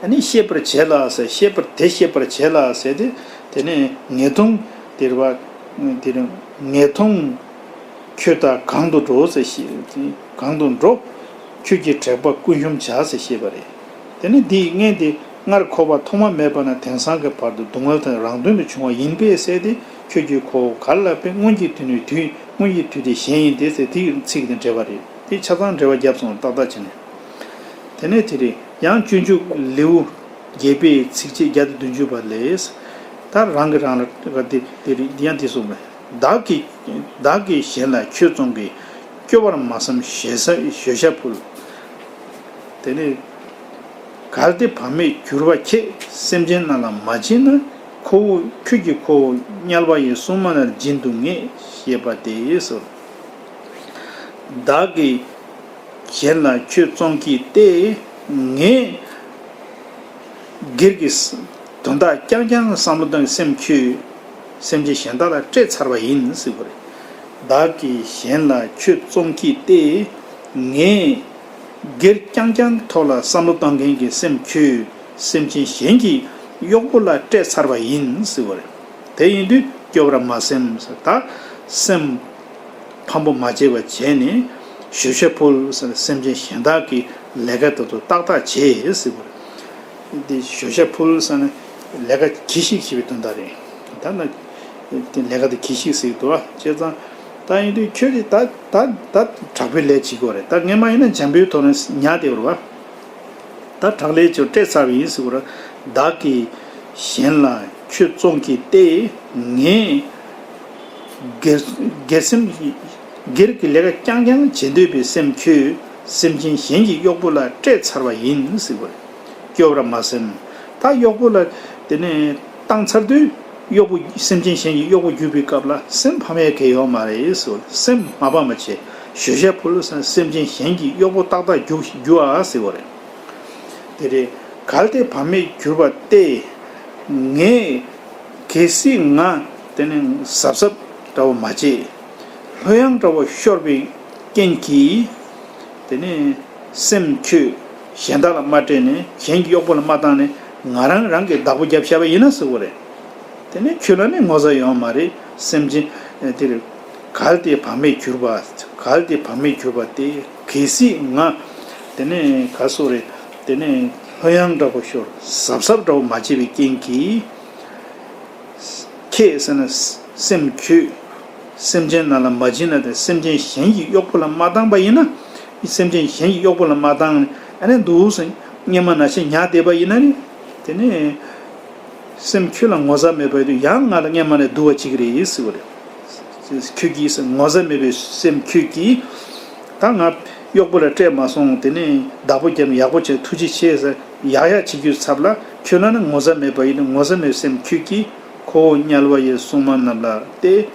ཨ་ནི་ཤེས་པར་བྱེད་ལ་ཟེར། ཤེས་པར་དེ་ཤེས་པར་བྱེད་ལ་ཟེར་ཏེ་དེ་ནས་ངེས་མཐོང་དེ་རེད་བ། དེ་རེད། ངེས་མཐོང་། ཁྱོད་ད་གང་དུ་འགྲོ་ཟེར་ཤེས། གང་དུ་འགྲོ། ཁྱོད་ཀྱི་དྲེགས་པ་ཀུན་ཤོམ་བྱ་ཟེར་ཤེས་པ་རེད། དེ་ནི་འདིའི་མངོན་དེ་སྔར་འཁོར་བ་ཐོག་མ་མེད་པ་ནས་དེང་སང་གི་བར་དུ་སྡུག་བསྔལ་དང་རང་དོན་དུ་བྱུང་བ་ཡིན་པས་ཟེར་ཏེ་ཁྱོད་ཀྱི་ཁོ་བོ་ག་ལ་དཔེ་སྔོན་གྱི་དུས་ནས་དུས་སྔོན་གྱི་དུས་དེ་གཞན་ཡིན་ཏེ་ཟེར་དེའི་ཚིག་དེ་འགྲེལ་བ་རེད། དེ་ཆ་ཚང་འགྲེལ་བ་བརྒྱབ་སོང་ཏག་ཏག་བྱས་ནས། དེ་ནས་དེ་རེད། ཡང་སྤྱོད་འཇུག་ལེའུ་བརྒྱད་པའི་ཚིགས་བཅད་བརྒྱ་དང་བདུན་ཅུ་པ་ལས། ད་རང་གིས་རང་ལ་དེ་དེ་རེད། འདི་ཡང་འདི་གསུངས་པས། བདག་གིས་བདག་གིས་གཞན་ལ་ཁྱོད་བཙོང་གིས། སྐྱོ་བར་མ་བསམ་ཞེ་ས་ཞེ་ཤ་ཕུལ། དེ་ནས་གལ་ཏེ་བག་མེད་གྱུར་པ་ཁྱེད། སེམས་ཅན་རྣམས་ལ་མ་བྱིན་ན། ཁོ་བོ་ཁྱོད་ཀྱི་ཁོ་བོ་དམྱལ་བ་ཡི་སྲུང་མ་རྣམས་སྦྱིན་དུ་ངེས། ཞེས་པ་སྟེ་ཟེར། བདག་གིས་གཞན་ལ་ཁྱོད་བཙོང་གིས་ཏེ། ངས་སྒེར་གྱི་དོན་དག་རྐྱང་རྐྱང་བསམ་བློ་བཏང་སེམས་ཁྱོད་སེམས་ཅན་གཞན་དག་ལ་སྤྲད་ཚར་བ་ཡིན་ཟེར་བ་རེད། བདག་གིས་གཞན་ལ་ཁྱོད་བཙོང་གིས་ཏེ། ངས་སྒེར་རྐྱང་རྐྱང་གི་ཐོག་ལ་བསམ་བློ་བཏང་མཁན་གྱི་སེམས་ཁྱོད་སེམས་ཅན་གཞན་གྱི་གཡོག་པོ་ལ་སྤྲད་ཚར་བ་ཡིན་ཟེར་བ་རེད། དེ་ཡིན་དུས་སྐྱོ་བར་མ་སེམས་ཟེར། ད་སེམས་ཕམ་པོ་མ་བྱས་པ་བྱས་ནས་ཞེ་ཤ་ཕུལ་ཟེར་ནས་སེམས་ཅན་གཞན་དག་གི་ལས་ཀ་དེ་ཚོ་ཏག་ཏག་བྱེད་ཟེར་བ་རེད། འདི་ཞེ་ཤ་ཕུལ་ཟེར་ནས་ལས་ཀ་གྱིས་ཤིག་བྱེད་པའི་དོན་དག་རེད། ད་ན་དེ་ལས་ཀ་དེ་གྱིས་ཤིག་ཟེར་གྱི་འདུག་བ། བྱས་ཙང་ད་ཡིན་དུས་ཁྱོད་ཀྱིས་ད་ད་ད་དྲག་པོའི་ལས་བྱེད་དགོས་རེད། ད་སྔན་མ་ཡིན་ན་འཇམ་པོའི་ཐོག་ནས་ཉར་བསྡད་པ་རེད་བ། ད་དྲག་ལས་ཚོ་སྤྲད་ཚར་བ་ཡིན་ཟེར་བ་རེད། བདག་གིས་གཞན་ལ་ཁྱོད་བཙོང་གིས་ཏེ། ངས་སྒེར་སྒེར་སེམས་སྒེར་གྱི་ལས་ཀ་རྐྱང་རྐྱང་བྱེད་འདོད་པའི་སེམས་ཁྱོད་སེམས་ཅན་གཞན་གྱི་གཡོག་པོ་ལ་སྤྲད་ཚར་བ་ཡིན་ཟེར་བ་རེད། སྐྱོ་བར་མ་སེམས། ད་གཡོག་པོ་ལ་དེ་ནས་བཏང་ཚར་དུས་གཡོག་པོ་སེམས་ཅན་གཞན་གྱི་གཡོག་པོ་གྱུར་པའི་སྐབས་ལ་སེམས་ཕམ་ཡས་གལ་ཡོད་མ་རེད་ཟེར་བ་རེད། སེམས་མ་ཕམ་པ་བྱས་ཞེ་ཤ་ཕུལ་ཟེར་ནས་སེམས་ཅན་གཞན་གྱི་གཡོག་པོ་ཏག་ཏག་རྒྱུགས་རྒྱུགས་ཨ་ཟེར་བ་རེད། དེ་རེད། གལ་ཏེ་བག་མེད་གྱུར་པ་སྟེ། ངས་གལ་སྲིད་ང་དེ་ནི་གཟབ་གཟབ་འདྲ་བོ་མ་བྱས། ལྷོད་ཡངས་འདྲ་བོ་ཤོར་བའི་རྐྱེན་གྱིས། དེ་ནི་སེམས་ཁྱོད་གཞན་དག་ལ་མ་སྤྲད་ནས་གཞན་གྱི་གཡོག་པོ་ལ་མ་བཏང་ནས་ང་རང་རང་གི་བདག་པོ་བརྒྱབ་བཞག་པ་ཡིན་ན་ཟེར་བ་རེད། དེ་ནི་ཁྱོད་ལ་ནི་ངོ་ཚ་ཡོད་མ་རེད། སེམས་ཅན་དེ་རེད། གལ་ཏེ་བག་མེད་གྱུར་པ། གལ་ཏེ་བག་མེད་གྱུར་པ་སྟེ། གལ་སྲིད་ང་དེ་ནས་ག་སོ་རེད། དེ་ནས་ལྷོད་ཡངས་འདྲ་པོ་ཤོར་གཟབ་གཟབ་འདྲ་པོ་མ་བྱས་པའི་རྐྱེན་གྱིས། ཁྱེད་ཟེར་ན་སེམས་ཁྱོད་སེམས་ཅན་རྣམས་ལ་མ་བྱིན་ན་དེ་སེམས་ཅན་གཞན་གྱི་གཡོག་པོ་ལ་མ་བཏང་པ་ཡིན་ན། སེམས་ཅན་གཞན་གྱི་གཡོག་པོ་ལ་མ་བཏང་ནས་ཨ་ནི་འདུག་སེ་སྔན་མ་ནང་བཞིན་ཉར་བསྡད་པ་ཡིན་ན་ནི། དེ་ནས། སེམས་ཁྱོད་ལ་ངོ་ཚ་མེད་པ་ཡིན་དུས་ཡང་ང་ལ་སྔན་མ་ནས་སྡུག་པ་བྱེད་ཀྱི་རེད་ཟེར་བ་རེད། ཁྱོད་ཀྱིས་ངོ་ཚ་མེད་པའི་སེམས་ཁྱོད་ཀྱིས། ད་ང་གཡོག་པོ་ལ་སྤྲད་མ་སོང་། དེ་ནས་བདག་པོ་བརྒྱབ་ནས་ཡག་པོ་བྱས་ཐུགས་རྗེ་ཆེ་ཟེར་ཡག་ཡག་བྱེད་རྒྱུའི་ཚབ་ལ་ཁྱོད་ལ་ནི་ངོ་ཚ་མེད་པ་ཡིན་དུས་ངོ་ཚ་མེད་པའི་སེམས་ཁྱོད་ཀྱིས་ཁོ་བོ་དམྱལ་བ་ཡི་སྲུང་མ་རྣམས་ལ་སྟེ།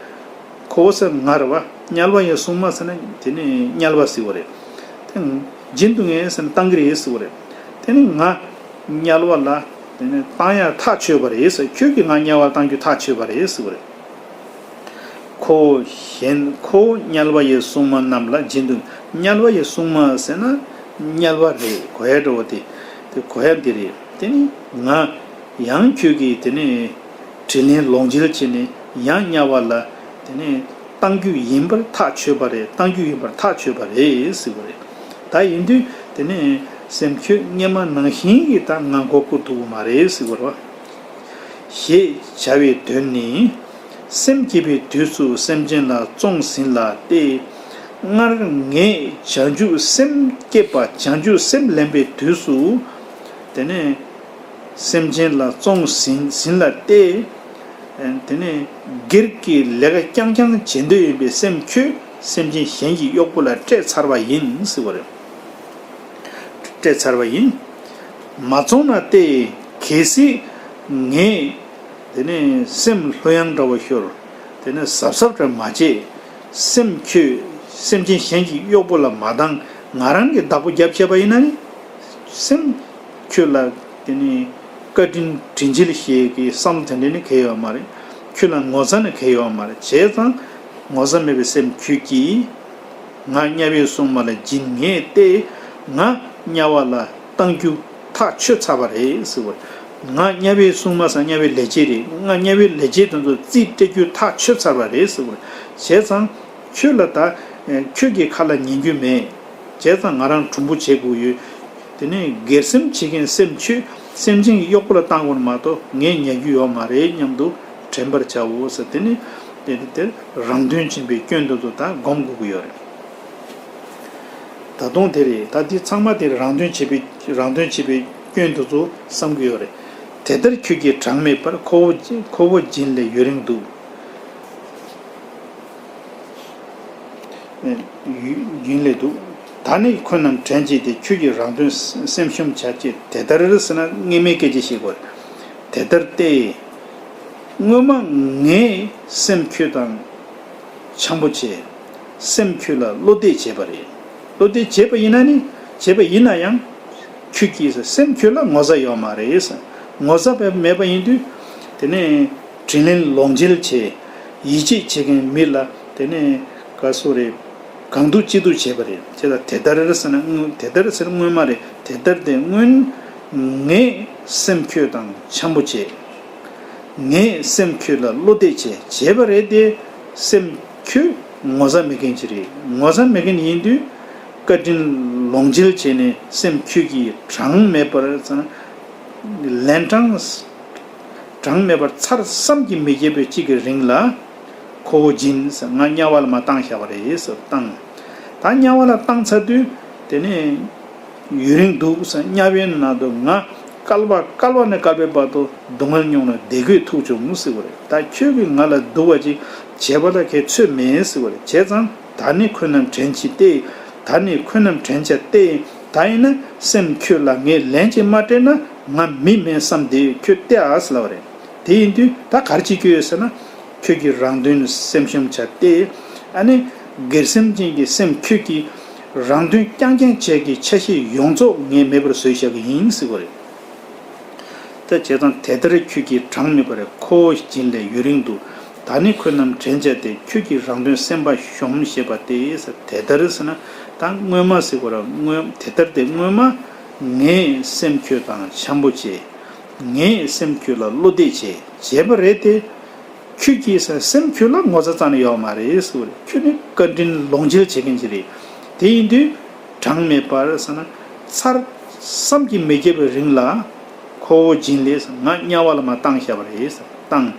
ཁོ་བོ་ཟེར་ང་རེད་བ། དམྱལ་བ་ཡི་སྲུང་མ་ཟེར་ན་དེ་ནི་དམྱལ་བ་ཟེར་བ་རེད། དེ་སྦྱིན་དུ་ངེས་ཟེར་ན་བཏང་གི་རེད་ཟེར་བ་རེད། དེ་ནི་ང་དམྱལ་བ་ལ་དེ་ནི་བཏང་ཡག་ཐག་ཆོད་པ་རེད་ཟེར། ཁྱོད་ཀྱིས་ང་དམྱལ་བ་བཏང་རྒྱུ་ཐག་ཆོད་པ་རེད་ཟེར་བ་རེད། ཁོ་བོ་གཞན་ཁོ་བོ་དམྱལ་བ་ཡི་སྲུང་མ་རྣམས་ལ་སྦྱིན་དུ། དམྱལ་བ་ཡི་སྲུང་མ་ཟེར་ན་དམྱལ་བ་རེད། གོ་ཡ་འགྲོ་བ་དེ་དེ་གོ་ཡ་འདི་རེད། དེ་ནི་ང་ཡང་ཁྱོད་ཀྱིས་དེ་ནི། དྲིན་ལན་ལོག་འཇལ་བྱས་ནས་ཡང་དམྱལ་བ་ལ་དེ་ནས་གཏང་རྒྱུ་ཡིན་པར་ཐག་ཆོད་པ་རེད། གཏང་རྒྱུ་ཡིན་པར་ཐག་ཆོད་པ་རེད་ཟེར་བ་རེད། ད་ཡིན་དུས་དེ་ནས་སེམས་ཁྱོད་སྔན་མ་ནང་བཞིན་གྱི་ད་ང་མགོ་སྐོར་ཐུབ་ཀྱི་མ་རེད་ཟེར་བ་རེད་བ། ཞེས་བྱ་བའི་དོན་ནི། སེམས་བསྐྱེད་པའི་དུས་སུ་སེམས་ཅན་ལ་བཙོང་ཟིན་ལ་སྟེ། སྔར་ངས་བྱང་ཆུབ་སེམས་བསྐྱེད་པ་བྱང་ཆུབ་སེམས་ལེན་པའི་དུས་སུ། དེ་ནས་སེམས་ཅན་ལ་བཙོང་ཟིན་ཟིན་ལ་སྟེ། དེ་ནས་སྒེར་གྱི་ལས་ཀ་རྐྱང་རྐྱང་བྱེད་འདོད་ཡིན་པའི་སེམས་ཁྱོད་སེམས་ཅན་གཞན་གྱི་གཡོག་པོ་ལ་སྤྲད་ཚར་བ་ཡིན་ཟེར་བ་རེད། སྤྲད་ཚར་བ་ཡིན། མ་བཙོང་ན་སྟེ། གལ་སྲིད་ངས་དེ་ནས་སེམས་ལྷོད་ཡངས་འདྲ་བོ་ཤོར། དེ་ནས་གཟབ་གཟབ་འདྲ་མ་བྱས། སེམས་ཁྱོད་སེམས་ཅན་གཞན་གྱི་གཡོག་པོ་ལ་མ་བཏང་ང་རང་གི་བདག་པོ་རྒྱབ་བྱས་པ་ཡིན་ན་ནི། སེམས་ཁྱོད་ལ་དེ་ནས་བཀའ་དྲིན་དྲིན་ཆེན་ཞེས་ཀྱི་བསམ་བློ་དེ་འདྲ་ནི་གལ་ཡོད་མ་རེད། ཁྱོད་ལ་ངོ་ཚ་ནི་གལ་ཡོད་མ་རེད། བྱས་ཙང་ངོ་ཚ་མེད་པའི་སེམས་ཁྱོད་ཀྱིས། ང་དམྱལ་བའི་སྲུང་མ་ལ་སྦྱིན་ངེས་ཏེ། ང་དམྱལ་བ་ལ་བཏང་རྒྱུ་ཐག་ཆོད་ཚར་བ་རེད་ཟེར་བ། ང་དམྱལ་བའི་སྲུང་མ་ཟེར་དམྱལ་བའི་ལས་བྱེད་རེད། ང་དམྱལ་བའི་ལས་བྱེད་དེ་ཚོ་རྩིས་སྤྲད་རྒྱུ་ཐག་ཆོད་ཚར་བ་རེད་ཟེར་བ། བྱས་ཙང་ཁྱོད་ལ་ད་ཁྱོད་ཀྱི་ཁ་ལ་ཉན་རྒྱུ་མེད། བྱས་ཙང་ང་རང་གྲུང་པོ་བྱེད་དགོས་ཡོད། དེ་ནས་སྒེར་སེམས་བྱེད་མཁན་སེམས་ཁྱོད་སེམས་ཅན་གྱི་གཡོག་པོ་ལ་བཏང་དགོས་ནི་མ་གཏོགས་ངས་ཉར་རྒྱུ་ཡོད་མ་རེད་སྙམ་དུ་དྲན་པར་བྱའོ་ཟེར། དེ་ནི་དེ་དེར་རང་དོན་སྦྱིན་པའི་སྐྱོན་དེ་ཚོ་ད་སྒོམ་དགོས་ཀྱི་ཡོད་རེད། ད་དུང་དེ་རེད། ད་འདི་ཚང་མ་དེ་རང་དོན་བྱེད་པའི་རང་དོན་བྱེད་པའི་སྐྱོན་དེ་ཚོ་བསམ་གྱི་ཡོད་རེད། དེ་ལྟར་ཁྱོད་ཀྱིས་གྲངས་མེད་པར་ཁོ་བོ་ཁོ་བོ་སྦྱིན་ལས་ཡུན་རིང་འདུག་ཡུན་ལས་འདུག་ད་ནི་ཁོ་རྣམས་དྲན་བྱས་ཏེ་ཁྱོད་ཀྱིས་རང་དོན་སེམས་ཤུམ་བྱ་ཅེས། དེ་ལྟར་ཟེར་ན་སྔོན་མའི་སྐད་ཆ་ཞིག་གོ། དེ་ལྟར་ཏེ། སྔོན་མ་ངས་སེམས་ཁྱོད་དང་འཆམ་པོ་བྱས། སེམས་ཁྱོད་ལ་བློ་གཏད་བྱས་པ་རེད། བློ་གཏད་བྱས་པ་ཡིན་ན་ནི་བྱས་པ་ཡིན་ན་ཡང་། ཁྱོད་ཀྱིས་སེམས་ཁྱོད་ལ་ངོ་ཚ་ཡོད་མ་རེད། ངོ་ཚ་བས་མེད་པ་ཡིན་དུས། དེ་ནས་དྲིན་ལན་ལོག་འཇལ་བྱས། ཡིད་ཆེས་བྱེད་མཁན་མི་ལ་དེ་ནས་ག་སོ་རེད། གང་ཐུག་ཅི་ཐུག་བྱས་པ་རེད། བྱས་ཙང་དེ་ལྟར་ཟེར་ན་སྔོན་དེ་ལྟར་ཟེར་སྔོན་མ་རེད། དེ་ལྟར་དེ་སྔོན་ངས་སེམས་ཁྱོད་དང་འཆམ་པོ་བྱས། ངས་སེམས་ཁྱོད་ལ་བློ་གཏད་བྱས་བྱས་པ་རེད་དེ། སེམས་ཁྱོད་ངོ་ཚ་མེད་མཁན་ཅིག་རེད། ངོ་ཚ་མེད་མཁན་ཡིན་དུས། བཀའ་དྲིན་ལོག་འཇལ་བྱས་ནས་སེམས་ཁྱོད་ཀྱིས་གྲངས་མེད་པར་ལན་གྲངས་གྲངས་མེད་པར་ཚར་བསམ་གྱིས་མི་ཁྱབ་པའི་གཅིག་གི་རིང་ལ་ཁོ་བོ་སྦྱིན་ཟེར། ང་དམྱལ་བ་ལ་མར་བཏང་བཞག་པ་རེད་ཟེར། བཏང་། ད་དམྱལ་བ་ལ་བཏང་ཚར་དུས་དེ་ནས་ཡུན་རིང་འདུག་ཟེར། དམྱལ་བའི་ནང་དུ་ང་བསྐལ་པ་བསྐལ་པ་ནས་བསྐལ་པའི་བར་དུ་སྡུག་བསྔལ་མྱོང་ནས་བདེ་དགོས་ཐུག་བྱུང་ཟེར་བ་རེད། ད་ཁྱོད་ཀྱིས་ང་ལ་སྡུག་པ་ཅིག་བྱས་པ་ལ་ཁྱད་ཚོད་མེད་ཟེར་བ་རེད། བྱས་ཙང་ད་ནི་ཁོ་རྣམས་དྲན་བྱས་ཏེ། ད་ནི་ཁོ་རྣམས་དྲན་བྱས་ཏེ། ད་ཡིན་ན་སེམས་ཁྱོད་ལ་ངས་ལན་ཅིག་མ་སྤྲད་ན་ང་མི་མིན་བསམ་སྟེ་ཁྱོད་བལྟས་ཨ་ཟེར་ལབ་པ་རེད། དེ་ཡིན་དུས་ད་ག་རེ་བྱེད་རྒྱུ་ཡོད་ཟེར་ན། ཁྱོད་ཀྱིས་རང་དོན་སེམས་ཤུམ་བྱ་སྟེ། ཨ་ནི་སྒེར་སེམས་ཅན་གྱི་སེམས་ཁྱོད་ཀྱིས་རང་དོན་རྐྱང་རྐྱང་བྱས་ཀྱི་ཆ་ཤས་ཡོངས་རྫོགས་ངས་མེད་པར་བཟོས་བཞག་གི་ཡིན་ཟེར་བ་རེད། ད་བྱས་ཙང་དེ་ལྟར་ཁྱོད་ཀྱིས་གྲངས་མེད་པར་ཁོ་བོ་སྦྱིན་ལས་ཡུན་རིང་འདུག་ད་ནི་ཁོ་རྣམས་དྲན་བྱས་ཏེ་ཁྱོད་ཀྱིས་རང་དོན་སེམས་པ་ཤོམ་ཞེས་པ་སྟེ། དེ་ལྟར་ཟེར་ན་ད་སྔོན་མ་ཟེར་དགོས་ར། སྔོན་དེ་ལྟར་ཏེ་སྔོན་མ་ངས་སེམས་ཁྱོད་དང་འཆམ་པོ་བྱས། ངས་སེམས་ཁྱོད་ལ་བློ་གཏད་བྱས་བྱས་པ་རེད་དེ། ཁྱོད་ཀྱིས་ཟེར་སེམས་ཁྱོད་ལ་ངོ་ཚ་རྩ་ནས་ཡོད་མ་རེད་ཟེར་བ་རེད། ཁྱོད་ནི་བཀའ་དྲིན་ལོག་འཇལ་བྱེད་མཁན་ཅིག་རེད། དེ་ཡིན་དུས་གྲངས་མེད་པར་ཟེར་ན་ཚར་བསམ་གྱིས་མི་ཁྱབ་པའི་རིང་ལ་ཁོ་བོ་སྦྱིན་ལས་ང་དམྱལ་བ་ལ་མར་བཏང་བཞག་པ་རེད་ཟེར། བཏང་།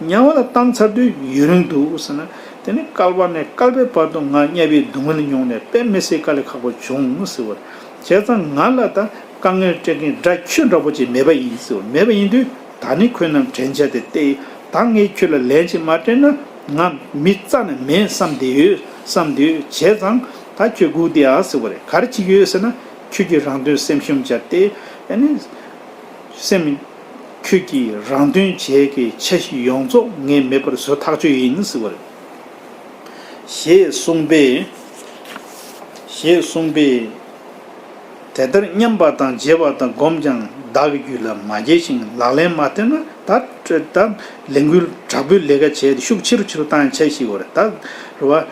དམྱལ་བ་ལ་བཏང་ཚར་དུས་ཡུན་རིང་འདུག་ཟེར་ན། དེ་ནི་བསྐལ་པ་ནས་བསྐལ་པའི་བར་དུ་ང་དམྱལ་བའི་སྡུག་བསྔལ་མྱོང་ནས་དཔེ་མི་སྲིད་དཀའ་ལས་ཁག་པོ་བྱུང་ཟེར་བ་རེད། བྱས་ཙང་ང་ལ་ད་དཀའ་ངལ་སྤྲད་མཁན་དགྲ་ཁྱོད་འདྲ་པོ་ཅིག་མེད་པ་ཡིན་ཟེར་བ། མེད་པ་ཡིན་དུས་ད་ནི་ཁོ་རྣམས་དྲན་བྱས་ཏེ་ཏེ། ད་ངས་ཁྱོད་ལ་ལན་ཅིག་མ་སྤྲད་ན་ང་མི་རྩ་ནས་མེད་བསམ་བསྡད་ཡོད་བསམ་བསྡད་ཡོད། བྱས་ཙང་ད་ཁྱོད་སྒུག་བསྡད་ཨ་ཟེར་བ་རེད། ག་རེ་བྱེད་ཀྱི་ཡོད་ཟེར་ན་ཁྱོད་ཀྱིས་རང་དོན་སེམས་ཤུམ་བྱ་སྟེ། ཨ་ནི་སེམས་ཁྱོད་ཀྱིས་རང་དོན་བྱས་ཀྱི་ཆ་ཤས་ཡོངས་རྫོགས་ངས་མེད་པར་བཟོ་ཐག་ཆོད་ཡིན་ཟེར་བ་རེད། ཞེས་གསུངས་པས། ཞེས་གསུངས་པས། དེ་ལྟར་མཉམ་པ་དང་བརྗེད་པ་དང་སྒོམ་ཀྱང་བདག་གི་རྒྱུད་ལ་མ་སྐྱེས་ཤིང་ལག་ལེན་མ་བསྟེན་ན། ད་ད་ལས་འགུལ་དྲག་པོའི་ལས་ཀ་བྱས་ཏེ་ཤུགས་ཆེ་རུ་ཆེ་རུ་བཏང་ཡང་ཆ་ཞིག་བར་ད་རུ་བ།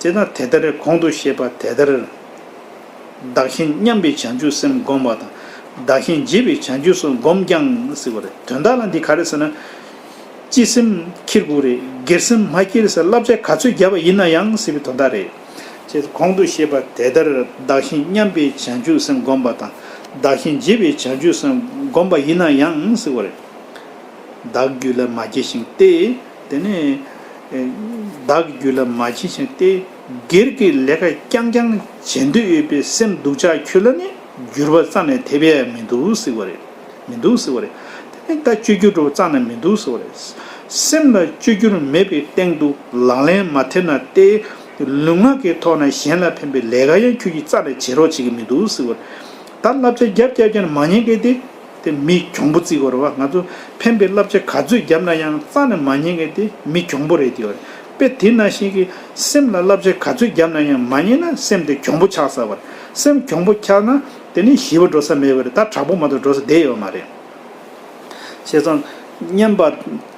དེ་དང་དེ་ལྟར་གོང་དུ་བཤད་པ་དེ་ལྟར། བདག་གཞན་མཉམ་པའི་བྱང་ཆུབ་སེམས་བསྒོམ་པ་དང་། བདག་གཞན་བརྗེད་པའི་བྱང་ཆུབ་སེམས་བསྒོམ་ཀྱང་ཟེར་བ་རེད། དོན་དག་ལ་འདི་ག་རེ་ཟེར་ན། སྤྱི་སེམས་འཁྱེར་དགོས་རེད། སྒེར་སེམས་མ་འཁྱེར་ཟེར་བསླབ་བྱ་ག་ཚོད་བརྒྱབ་པ་ཡིན་ན་ཡང་ཟེར་བའི་དོན་དག་རེད། ཅེས་གོང་དུ་བཤད་པ་དེ་ལྟར་བདག་གཞན་མཉམ་པའི་བྱང་ཆུབ་སེམས་བསྒོམ་པ་དང་། བདག་གཞན་བརྗེད་པའི་བྱང་ཆུབ་སེམས་བསྒོམ་པ་ཡིན་ན་ཡང་ཟེར་བ་རེད། བདག་རྒྱུད་ལ་མ་སྐྱེས་ཤིང་སྟེ། དེ་ནས་ བདག་གི་རྒྱུད་ལ་མ་སྐྱེས་ཤིང་སྟེ། སྒེར་གྱི་ལས་ཀ་རྐྱང་རྐྱང་བྱེད་འདོད་ཡོད་པའི་སེམས་སྡུག་ཅག་ཁྱོད་ལ་ནི་འགྱུར་བ་རྩ་ནས་ཐེབས་ཡ་མི་འདུག་ཟེར་བ་རེད། མི་འདུག་ཟེར་བ་རེད། དེ་ནི་ད་བཅོས་བསྒྱུར་འགྲོ་བ་རྩ་ནས་མི་འདུག་ཟེར་བ་རེད། སེམས་ལ་བཅོས་བསྒྱུར་མེད་པའི་སྟེང་དུ་ལག་ལེན་མ་ཐེབས་ན་སྟེ། ལུས་ངག་གི་ཐོག་ནས་གཞན་ལ་ཕན་པའི་ལས་ཀ་ཡང་ཁྱོད་ཀྱིས་རྩ་ནས་བྱེད་རོགས་བྱེད་ཀྱི་མི་འདུག་ཟེར་བ་རེད། ད་བསླབ་བྱ་རྒྱབ་རྒྱབ་ཀྱང་མ་ཉན་མཁན་དེ། དེ་མི་གྱོང་པོ་བརྩི་དགོས་རེད་བ། ང་ཚོ་ཕན་པའི་བསླབ་བྱ་ག་ཚོད་བརྒྱབ་ན་ཡང་རྩ་ནས་མ་ཉན་མཁན་དེ་མི་གྱོང་པོ་རེད་དེ་བ་རེད། དཔེ་དེ་ནང་བཞིན་གྱི་སེམས་ལ་བསླབ་བྱ་ག་ཚོད་བརྒྱབ་ན་ཡང་མ་ཉན་ན་སེམས་དེ་གྱོང་པོ་ཆགས་ཚར་བ་རེད། སེམས་གྱོང་པོ་ཆགས་ན་དེ་ནི་ཞི་བ་འགྲོ་ས་མེད་པ་རེད། ད་དྲག་པོ་མ་གཏོགས་འགྲོ་ས་བསྡད་ཡོད་མ་རེད། བྱས་ཙང་མཉམ་པ།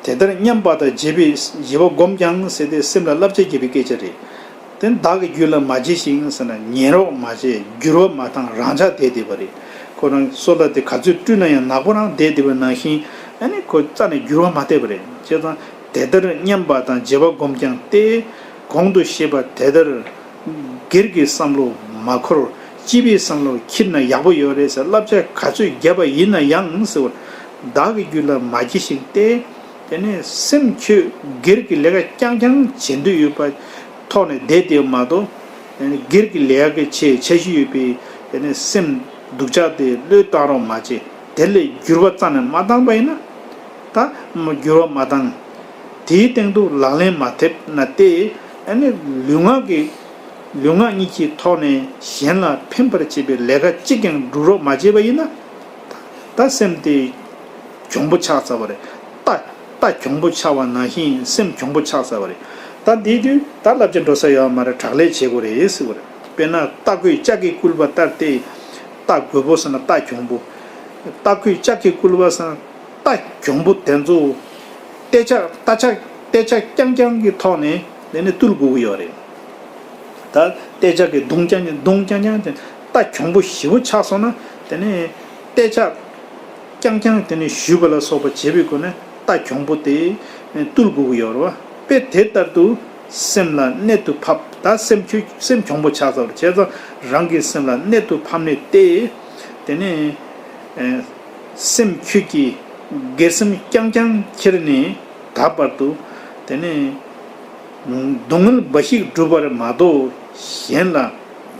དེ་ལྟར་མཉམ་པ་དང་བརྗེ་བའི་བརྗེ་བ་བསྒོམས་ཀྱང་ཟེར་ཏེ་སེམས་ལ་བསླབ་བྱ་བརྒྱབ་པའི་སྐད་ཆ་རེད། དེ་བདག་གི་རྒྱུད་ལ་མ་སྐྱེས་ཤིང་ཟེར་ན་ཉན་རོགས་མ་བྱས། འགྱུར་བ་མ་བཏང་རང་འཇགས་བསྡད་བསྡད་པ་རེད། ཁོ་རང་སོ་ལ་དེ་ག་ཚོད་བཀྲུས་ན་ཡང་ནག་པོ་རང་བསྡད་བསྡད་པ་ནང་བཞིན་ཨ་ནི་ཁོ་རྩ་ནས་འགྱུར་བ་མ་ཐེབས་པ་རེད། བྱས་ཙང་དེ་ལྟར་མཉམ་པ་དང་བརྗེ་བ་བསྒོམས་ཀྱང་སྟེ། གོང་དུ་བཤད་པ་དེ་ལྟར་སྒེར་གྱི་བསམ་བློ་མ་འཁོར། སྤྱི་པའི་བསམ་བློ་འཁྱེར་ན་ཡག་པོ་ཡོད་རེད་ཟེར་བསླབ་བྱ་ག་ཚོད་བརྒྱབ་པ་ཡིན་ན་ཡང་ཟེར་བ། བདག་གི་རྒྱུད་ལ་མ་སྐྱེས་ཤིང་སྟེ། དེ་ནས་སེམས་ཁྱོད་སྒེར་གྱི་ལས་ཀ་རྐྱང་རྐྱང་བྱེད་འདོད་ཡོད་པ་ཐོག་ནས་བསྡད་དེ་མ་གཏོགས། དེ་ནས་སྒེར་གྱི་ལས་ཀ་ཆེ་ཆ་ཤས་ཡོད་པའི་དེ་ནས་སེམས་སྡུག་ཅག་དེ་བློས་བཏང་རོགས་མ་བྱེད། དེ་ལས་འགྱུར་བ་རྩ་ནས་མ་བཏང་པ་ཡིན་ན། ད་འགྱུར་བ་མ་བཏང་། དེའི་སྟེང་དུ་ལག་ལེན་མ་ཐེབས་ན་སྟེ། ཨ་ནི་ལུས་ངག་གི་ལུས་ངག་གཉིས་ཀྱི་ཐོག་ནས་གཞན་ལ་ཕན་པར་བྱེད་པའི་ལས་ཀ་གཅིག་ཀྱང་སྒྲུབ་རོགས་མ་བྱས་པ་ཡིན་ན། ད་སེམས་དེ་གྱོང་པོ་ཆགས་ཚར་བ་རེད། རྟ་རྟ་གྱོང་པོ་ཆགས་པ་ནང་བཞིན་སེམས་གྱོང་པོ་ཆགས་ཚར་བ་རེད། ད་འདིའི་དུས་ད་བསླབ་བྱ་འགྲོ་ས་ཡོད་མ་རེད། དྲག་ལས་བྱེད་དགོས་རེད་ཟེར་བ་རེད། དཔེར་ན་རྟ་རྒོད་ལྕགས་ཀྱིས་བསྐུལ་བ་ལྟར་ཏེ། རྟ་རྒོད་པོ་ཟེར་ན་རྟ་གྱོང་པོ། རྟ་རྒོད་ལྕགས་ཀྱིས་བསྐུལ་བ་ཟེར་ན། རྟ་གྱོང་པོ་དེ་ཚོ་རྟ་ལྕག་རྟ་ལྕག་རྟ་ལྕག་རྐྱང་རྐྱང་གི་ཐོག་ནས་དེ་ནས་བཏུལ་དགོས་ཀྱི་ཡོད་རེད། ད་རྟ་ལྕག་གི་མདུང་རྐྱང་རྐྱང་མདུང་རྐྱང་རྐྱང་དེ་རྟ་གྱོང་པོ་ཞེ་པོ་ཆགས་སོང་ན། དེ་ནས་རྟ་ལྕག་རྐྱང་རྐྱང་དེ་ནས་གཞུས་པ་ལ་སོགས་པ་བྱེད་པའི་སྒོ་ནས་རྟ་གྱོང་པོ་དེ་བཏུལ་དགོས་ཀྱི་ཡོད་རེད་བ། དཔེ་དེ་ལྟར་དུ་སེམས་ལ་གནད་དུ་ཕབ། ད་སེམས་ཁྱོད་སེམས་གྱོང་པོ་ཆགས་ཚར་བ་རེད། བྱས་ཙང་རང་གི་སེམས་ལ་གནད་དུ་ཕབ་ནས་ཏེ། དེ་ནས་ཨེ་སེམས་ཁྱོད་ཀྱིས་སྒེར་སེམས་རྐྱང་རྐྱང་ཁྱེར་ནས་ད་བར་དུ། དེ་ནས་སྡུག་བསྔལ་འབའ་ཞིག་བསྒྲུབ་པར་མ་གཏོགས་གཞན་ལ་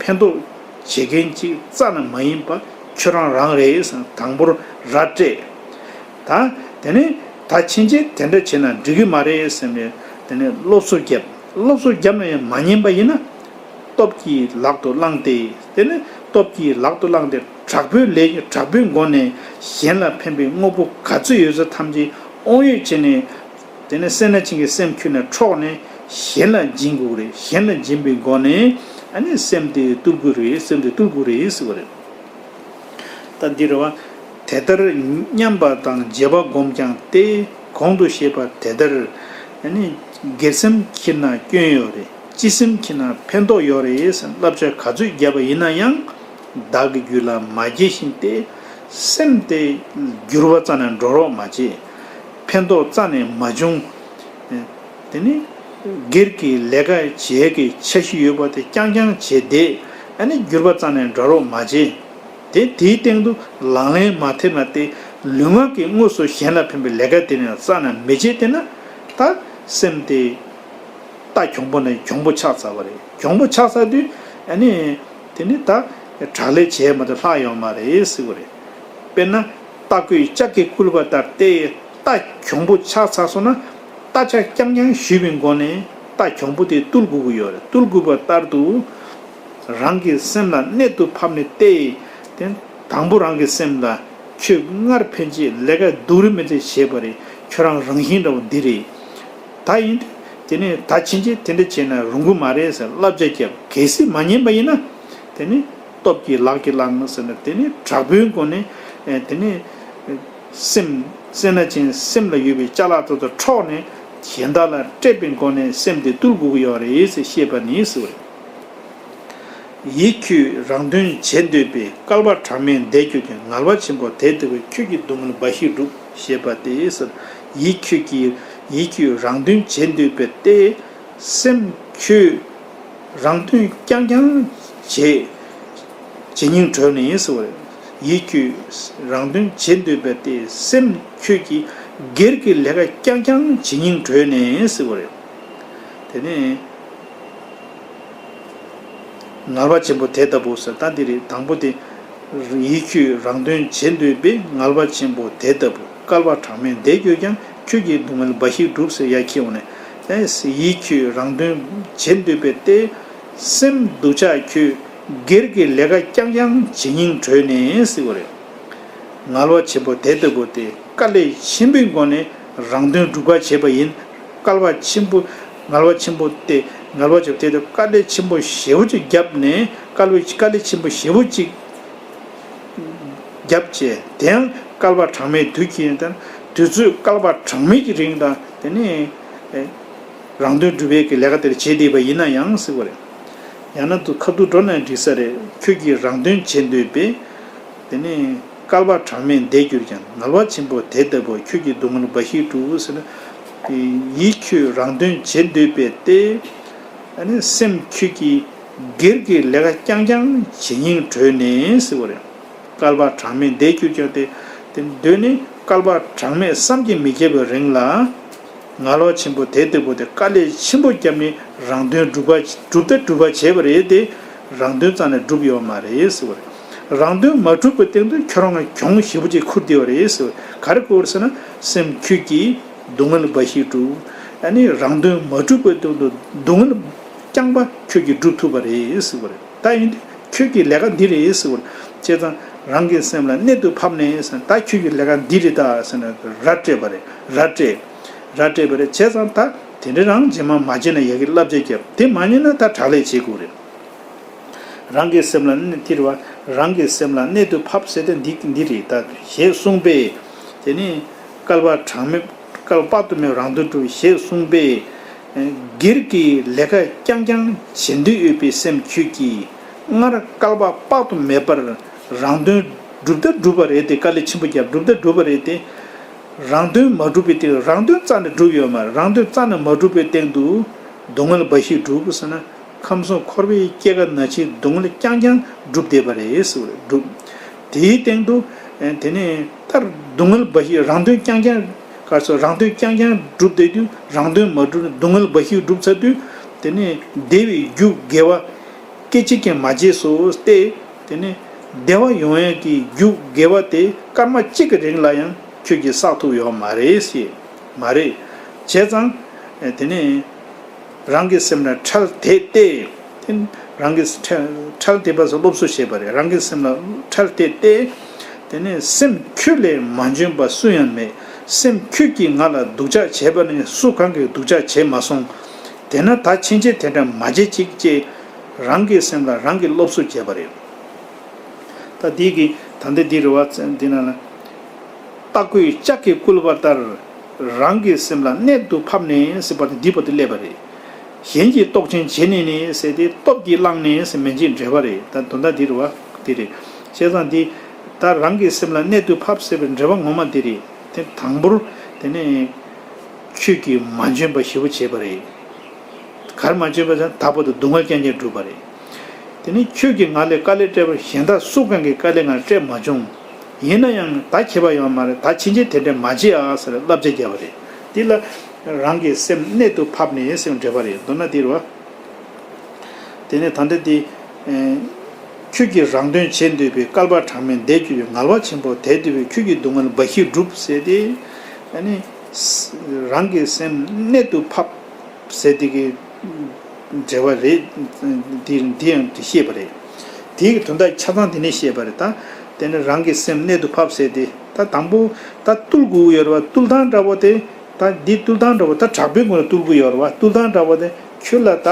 ཕན་ཐོགས་བྱེད་མཁན་ཅིག་རྩ་ནས་མ་ཡིན་པ་ཁྱོད་རང་རང་རེད་ཟེར། དང་པོར་ར་སྤྲད། ད་དེ་ནས་ད་ཕྱིན་ཆད་དེ་འདྲ་བྱས་ན་འགྲིག་གི་མ་རེད་ཟེར་ནས་དེ་ནས་སློབ་གསོ་བརྒྱབ། སློབ་གསོ་བརྒྱབ་ན་ཡང་མ་ཉན་པ་ཡིན་ན། སྟོབས་ཀྱིས་ལག་ཏུ་བླངས་ཏེ། དེ་ནས་སྟོབས་ཀྱིས་ལག་ཏུ་བླངས་ཏེ་དྲག་པོའི་ལས་དྲག་པོའི་སྒོ་ནས་གཞན་ལ་ཕན་པའི་དངོས་པོ་ག་ཚོད་ཡོད་ཚད་ཐམས་ཅད་དབང་ཡོད་བྱས་ནས། དེ་ནས་སེར་སྣ་ཅན་གྱི་སེམས་ཁྱོད་ནས་འཕྲོག་ནས་གཞན་ལ་སྦྱིན་དགོས་རེད། གཞན་ལ་སྦྱིན་པའི་སྒོ་ནས་ཨ་ནི་སེམས་དེ་བཏུལ་དགོས་རེད། སེམས་དེ་བཏུལ་དགོས་རེད་ཟེར་བ་རེད། ད་འདི་རེད་བ། དེ་ལྟར་མཉམ་པ་དང་བརྗེ་བ་བསྒོམས་ཀྱང་སྟེ། གོང་དུ་བཤད་པ་དེ་ལྟར་ཨ་ནི་སྒེར་སེམས་ཁྱེར་ན་སྐྱོན་ཡོད་རེད། སྤྱི་སེམས་ཁྱེར་ན་ཕན་ཐོགས་ཡོད་རེད་ཟེར་བསླབ་བྱ་ག་ཚོད་བརྒྱབ་པ་ཡིན་ན་ཡང་། བདག་གི་རྒྱུད་ལ་མ་སྐྱེས་ཤིང་སྟེ། སེམས་དེ་འགྱུར་བ་རྩ་ནས་འགྲོ་རོགས་མ་བྱེད། ཕན་ཐོགས་རྩ་ནས་མ་བྱུང་། དེ་ནི་སྒེར་གྱི་ལས་ཀ་བྱེད་ཀྱི་འཆར་གཞི་ཡོད་པ་དེ་རྐྱང་རྐྱང་བྱས་ཏེ། ཨ་ནི་འགྱུར་བ་རྩ་ནས་འགྲོ་རོགས་མ་བྱེད། དེ་དེའི་སྟེང་དུ་ལག་ལེན་མ་ཐེབས་ན་སྟེ། ལུས་ངག་གིས་དངོས་སུ་གཞན་ལ་ཕན་པའི་ལས་ཀ་དེ་ནི་རྩ་ནས་མི་བྱེད་དེ་ན། ད་སེམས་དེ་རྟ་གྱོང་པོ་ནས་གྱོང་པོ་ཆགས་ཚར་བ་རེད། གྱོང་པོ་ཆགས་ཚར་དུས་ཨ་ནི་དེ་ནི་ད་དྲག་ལས་བྱས་མ་གཏོགས་ལྷག་ཡོད་མ་རེད་ཟེར་བ་རེད། དཔེར་ན་རྟ་རྒོད་ལྕགས་ཀྱིས་བསྐུལ་བ་ལྟར་ཏེ། རྟ་གྱོང་པོ་ཆགས་ཚར་སོང་ན། རྟ་ལྕག་རྐྱང་རྐྱང་གཞུས་པའི་སྒོ་ནས་རྟ་གྱོང་པོ་དེ་བཏུལ་དགོས་ཀྱི་ཡོད་རེད། བཏུལ་དགོས་པ་ལྟར་དུ། རང་གི་སེམས་ལ་གནད་དུ་ཕབ་ནས་ཏེ། དེ་དང་པོ་རང་གི་སེམས་ལ་ཁྱོད་སྔར་ཕན་ཆད་ལས་ཀ་སྡུག་རུ་མི་ཚེ་བྱས་པ་རེད། ཁྱོད་རང་རང་བཞིན་འདྲ་བོ་འདི་རེད། ད་ཡིན་དུས་དེ་ནས་ད་ཕྱིན་ཆད་དེ་འདྲ་བྱས་ན་རུང་གི་མ་རེད་ཟེར་བསླབ་བྱ་བརྒྱབ། གལ་སྲིད་མ་ཉན་པ་ཡིན་ན། དེ་ནས་སྟོབས་ཀྱིས་ལག་གིས་བླངས་ཟེར་ན། དེ་ནས་དྲག་པོའི་སྒོ་ནས་དེ་ནས་སེམས་སེར་སྣ་ཅན་སེམས་ལ་ཡོད་པའི་ཅ་ལག་དེ་ཚོ་འཕྲོག་ནས་གཞན་དག་ལ་སྤྲད་པའི་སྒོ་ནས་སེམས་དེ་བཏུལ་དགོས་ཀྱི་ཡོད་རེད་ཟེར་བཤད་པ་ནི་ཟེར་བ་རེད། ཡིད་ཁྱོད་རང་དོན་བྱེད་འདོད་པས། བསྐལ་པ་གྲངས་མེད་འདས་གྱུར་ཀྱང་། ངལ་བ་ཆེན་པོ་དེ་ལྟ་བུས། ཁྱོད་ཀྱི་སྡུག་བསྔལ་འབའ་ཞིག་བསྒྲུབ། ཞེས་པ་སྟེ་ཟེར། ཡིད་ཁྱོད་ཀྱི་ཡིད་ཁྱོད་རང་དོན་བྱེད་འདོད་པས་ཏེ། སེམས་ཁྱོད་རང་དོན་རྐྱང་རྐྱང་བྱེད་བྱེད་སྙིང་བྲོས་ནས་ཟེར་བ་རེད། ཡིད་ཁྱོད་རང་དོན་བྱེད་འདོད་པས་ཏེ། སེམས་ཁྱོད་ཀྱིས་སྒེར་གྱི་ལས་ཀ་རྐྱང་རྐྱང་བྱེད་སྙིང་བྲོས་ནས་ཟེར་བ་རེད། དེ་ནས་ངལ་བ་ཆེན་པོ་དེ་ལྟ་བུ་ཟེར། ད་འདི་རེད། དང་པོ་དེ། ཡིད་ཁྱོད་རང་དོན་བྱེད་འདོད་པས། ངལ་བ་ཆེན་པོ་དེ་ལྟ་བུ། བསྐལ་པ་གྲངས་མེད་བསྡད་གྱུར་ཀྱང་། ཁྱོད་ཀྱིས་སྡུག་བསྔལ་འབའ་ཞིག་བསྒྲུབས་ཟེར། ཡར་ཁྱེར་འོང་ནས། ཡིད་ཁྱོད་རང་དོན་བྱེད་འདོད་པས་ཏེ། སེམས་སྡུག་ཅག་ཁྱོད། སྒེར་གྱི་ལས་ཀ་རྐྱང་རྐྱང་བྱེད་སྙིང་བྲོས་ནས་ཟེར་བ་རེད། ངལ་བ་ཆེན་པོ་དེ་ལྟ་བུ་སྟེ། དཀའ་ལས་ཆེན་པོའི་སྒོ་ནས་རང་དོན་སྒྲུབ་པར་བྱེད་པ་ཡིན། བསྐལ་པ་ཆེན་པོ། ངལ་བ་ཆེན་པོ་སྟེ། ངལ་བ་ཆེན་པོ་དེ་ལྟ་བུ་དཀའ་ལས་ཆེན་པོ་ཞེ་པོ་ཅིག་བརྒྱབ་ནས། དཀའ་ལས་དཀའ་ལས་ཆེན་པོ་ཞེ་པོ་ཅིག་བརྒྱབ་བྱས། དེ་ཡང་བསྐལ་པ་གྲངས་མེད་དུས་ཀྱི་དང་། དུས་ཚོད་བསྐལ་པ་གྲངས་མེད་ཀྱི་རིང་དང་། དེ་ནས་རང་དོན་སྒྲུབ་པའི་གི་ལས་ཀ་དེར་བྱེད་བསྡད་པ་ཡིན་ན་ཡང་ཟེར་བ་རེད། ཡང་ན་དུ་ཁ་ཐུག་འགྲོ་ན་འགྲིག་ས་རེད། ཁྱོད་ཀྱིས་རང་དོན་བྱེད་འདོད་པས། དེ་ནས་བསྐལ་པ་གྲངས་མེད་བསྡད་གྱུར་ཀྱང་། ངལ་བ་ཆེན་པོ་དེ་ལྟ་བུ། ཁྱོད་ཀྱིས་སྡུག་བསྔལ་འབའ་ཞིག་བསྒྲུབས་ཟེར་ན། ཡིད་ཁྱོད་རང་དོན་བྱེད་འདོད་པས་ཏེ། ཨ་ནི་སེམས་ཁྱོད་ཀྱིས་སྒེར་གྱི་ལས་ཀ་རྐྱང་རྐྱང་བྱེད་སྙིང་བྲོས་ནས་ཟེར་བ་རེད། བསྐལ་པ་གྲངས་མེད་བསྡད་གྱུར་ཀྱང་། དེ་དེ་འདོད་ནས་བསྐལ་པ་གྲངས་མེད་བསམ་གྱིས་མི་ཁྱབ་པའི་རིང་ལ། ངལ་བ་ཆེན་པོ་དེ་ལྟ་བུ་དེ་དཀའ་ལས་ཆེན་པོ་བརྒྱབ་ནས་རང་དོན་སྒྲུབ་པ་སྒྲུབ་ད་སྒྲུབ་པ་བྱས་པ་རེད་དེ། རང་དོན་རྩ་ནས་སྒྲུབ་ཡོད་མ་རེད་ཟེར་བ་རེད། རང་དོན་མ་སྒྲུབ་པའི་སྟེང་དུ་ཁྱོད་རང་ལ་གྱོང་ཞེ་པོ་ཅིག་ཁུར་བསྡད་པ་རེད་ཟེར་བ་རེད། ག་རེ་ཁུར་ཟེར་ན། སེམས་ཁྱོད་ཀྱིས་སྡུག་བསྔལ་འབའ་ཞིག་བསྒྲུབས། ཨ་ནི་རང་དོན་མ་སྒྲུབ་པའི་སྟེང་དུ་སྡུག་བསྔལ་རྐྱང་པ་ཁྱོད་ཀྱིས་སྒྲུབ་ཐུབ་པ་རེད་ཟེར་བ་རེད། ད་ཡིན་དུས་ཁྱོད་ཀྱི་ལས་ཀ་འདི་རེད་ཟེར་བ་རེད། བྱས་ཙང་རང་གི་སེམས་ལ་གནད་དུ་ཕབ་ནས་ཟེར། ད་ཁྱོད་ཀྱི་ལས་ཀ་འདི་རེད་ད་ཟེར་ནས་ར་སྤྲད་པ་རེད། ར་སྤྲད། ར་སྤྲད་པ་རེད། བྱས་ཙང་ད་དེ་འདྲ་རང་རྗེས་མ་མ་བྱས་ན་ཡག་གི་བསླབ་བྱ་བརྒྱབ། དེ་མ་ཉན་ན་ད་དྲག་ལས་བྱེད་དགོས་རེད། རང་གི་སེམས་ལ་གནད་དེ་རེད་བ། རང་གི་སེམས་ལ་གནད་དུ་ཕབ་ཟེར་དེ་འདི་འདི་རེད་ད། ཞེས་གསུངས་པས། དེ་ནི་བསྐལ་པ་གྲངས་མེད། བསྐལ་པ་དཔག་ཏུ་མེད་རང་དོན་སྒྲུབ་ཞེས་གསུངས་པས། སྒེར་གྱི་ལས་ཀ་རྐྱང་རྐྱང་བྱེད་འདོད་ཡོད་པའི་སེམས་ཁྱོད་ཀྱིས། སྔར་བསྐལ་པ་དཔག་ཏུ་མེད་པར་རང་དོན་སྒྲུབ་ད་སྒྲུབ་པ་རེད་དེ། དཀའ་ལས་ཆེན་པོ་བརྒྱབ་སྒྲུབ་ད་སྒྲུབ་པ་རེད་དེ། རང་དོན་མ་སྒྲུབ་པའི་སྟེང་། རང་དོན་རྩ་ནས་སྒྲུབ་ཡོད་མ་རེད། རང་དོན་རྩ་ནས་མ་སྒྲུབ་པའི་སྟེང་དུ་སྡུག་བསྔལ་འབའ་ཞིག་བསྒྲུབས་ཟེར་ན། ཁམས་གསུམ་འཁོར་བའི་སྐྱེ་རྒ་ན་འཆིའི་སྡུག་བསྔལ་རྐྱང་རྐྱང་སྒྲུབ་བསྡད་པ་རེད་ཟེར་བ་རེད། སྒྲུབ། དེའི་སྟེང་དུ། ཨེ། དེ་ནས་ད་སྡུག་བསྔལ་འབའ་ཞིག། རང་དོན་རྐྱང་རྐྱང་། ག་སོ། རང་དོན་རྐྱང་རྐྱང་སྒྲུབ་བསྡད་དུས་རང་དོན་མ་སྒྲུབ་ནས་སྡུག་བསྔལ་འབའ་ཞིག་སྒྲུབ་ཚར་དུས། དེ་ནས་བདེ་བའི་རྒྱུ་དགེ་བ་སྐད་ཅིག་ཀྱང་མ་བྱས་སོ་སྟེ། དེ་ནས་བདེ་བ་ཡོང་ཡས་ཀྱི་རྒྱུ་དགེ་བ་དེ་སྐར་མ་གཅིག་གི་རིང་ལ་ཡང་ཁྱོད་ཀྱིས་བསགས་ཐུབ་ཡོད་མ་རེད་ཟེར། མ་རེད། བྱས་ཙང་། ཨེ། དེ་ནས་རང་གི་སེམས་ལ་ཁྲལ་དེད་དེ། དེ་རང་གི་ཁྲལ་ཁྲལ་དེད་པ་སོགས་སློབ་གསོ་བྱས་པ་རེད། རང་གི་སེམས་ལ་ཁྲལ་དེད་དེ། དེ་ནས་སེམས་ཁྱོད་ལས་མ་འཇོན་པ་སུ་ཡང་མེད། སེམས་ཁྱོད་ཀྱིས་ང་ལ་སྡུག་ཅག་བྱས་པ་ནི་སུ་གང་གིས་སྡུག་ཅག་བྱས་མ་སོང་། དེས་ན་ད་ཕྱིན་ཆད་དེ་འདྲ་མ་བྱེད་ཅིག་ཅེས་རང་གི་སེམས་ལ་རང་གིས་སློབ་གསོ་བྱས་པ་རེད། ད་འདི་གི་ད་འདི་འདི་རེད་བ། འདི་ན་ལ། རྟ་རྒོད་ལྕག་གིས་བསྐུལ་བ་ལྟར། རང་གི་སེམས་ལ་གནད་དུ་ཕབ་ནས་ཟེར་བ་དེ་འདི་བར་དུ་སླེབས་པ་རེད། གཞན་གྱིས་རྟོག་ཅན་བྱས་ནས་ནི་ཟེར་ཏེ། སྟོབས་ཀྱིས་བླངས་ནས་ཟེར་མན་ཆད་འགྲེལ་པ་རེད། ད་དོན་དག་འདི་རེད་བ། འདི་རེད། བྱས་ཙང་འདི། ད་རང་གི་སེམས་ལ་གནད་དུ་ཕབ་ཟེར་བའི་འགྲེལ་པ་ངོ་མ་འདི་རེད། དེ་དང་པོར། དེ་ནས་ཁྱོད་ཀྱིས་མ་འཇོན་པ་ཞེ་པོ་བྱས་པ་རེད། གར་མ་བྱས་པ་ཟེར་ན་ད་བར་དུ་སྡུག་བསྔལ་རྐྱང་རྐྱང་བསྒྲུབས་པ་རེད། དེ་ནི་ཁྱོད་ཀྱིས་ང་ལ་དཀའ་ལས་སྤྲད་པར་གཞན་དག་སུ་གང་གིས་དཀའ་ལས་ང་ལ་སྤྲད་མ་བྱུང་། ཡིན་ན་ཡང་ད་ཁྱད་པར་ཡོད་མ་རེད། ད་ཕྱིན་ཆད་དེ་འདྲ་མ་བྱེད་ཨ་ཟེར་བསླབ་བྱ་བརྒྱབ་པ་རེད། འདི་ལ་རང་གི་སེམས་གནད་དུ་ཕབ་ནས་ཟེར་འགྲེལ་པ་རེད། མདོར་ན་འདི་རེད་བ། དེ་ནས་ད་ལྟ་འདི། ཨེ། ཁྱོད་ཀྱིས་རང་དོན་བྱེད་འདོད་པས། བསྐལ་པ་གྲངས་མེད་བསྡད་གྱུར་ཡང་། ངལ་བ་ཆེན་པོ་དེ་ལྟ་བུས། ཁྱོད་ཀྱིས་སྡུག་བསྔལ་འབའ་ཞིག་བསྒྲུབས་ཟེར་ཏེ། ཨ་ནི། རང་གི་སེམས་གནད་དུ་ཕབ། ཟེར་དེ་གི་འགྲེལ་པ་རེད། འདི་འདི་ཡང་བཤད་པ་རེད། དེའི་དོན་དག་ཆ་ཚང་དེ་ནས་བཤད་པ་རེད། ད་དེ་ནི་རང་གི་སེམས་གནད་དུ་ཕབ་ཟེར་དེ། ད་དང་པོ་ད་བཏུལ་དགོས་ཡོད་རེད་བ། བཏུལ་སྟངས་འདྲ་པོ་དེ། ད་འདི་བཏུལ་སྟངས་འདྲ་པོ། ད་དྲག་པོའི་ངོས་ནས་བཏུལ་དགོས་ཡོད་རེད་བ། བཏུལ་སྟངས་འདྲ་པོ་དེ་ཁྱོད་ལ་ད་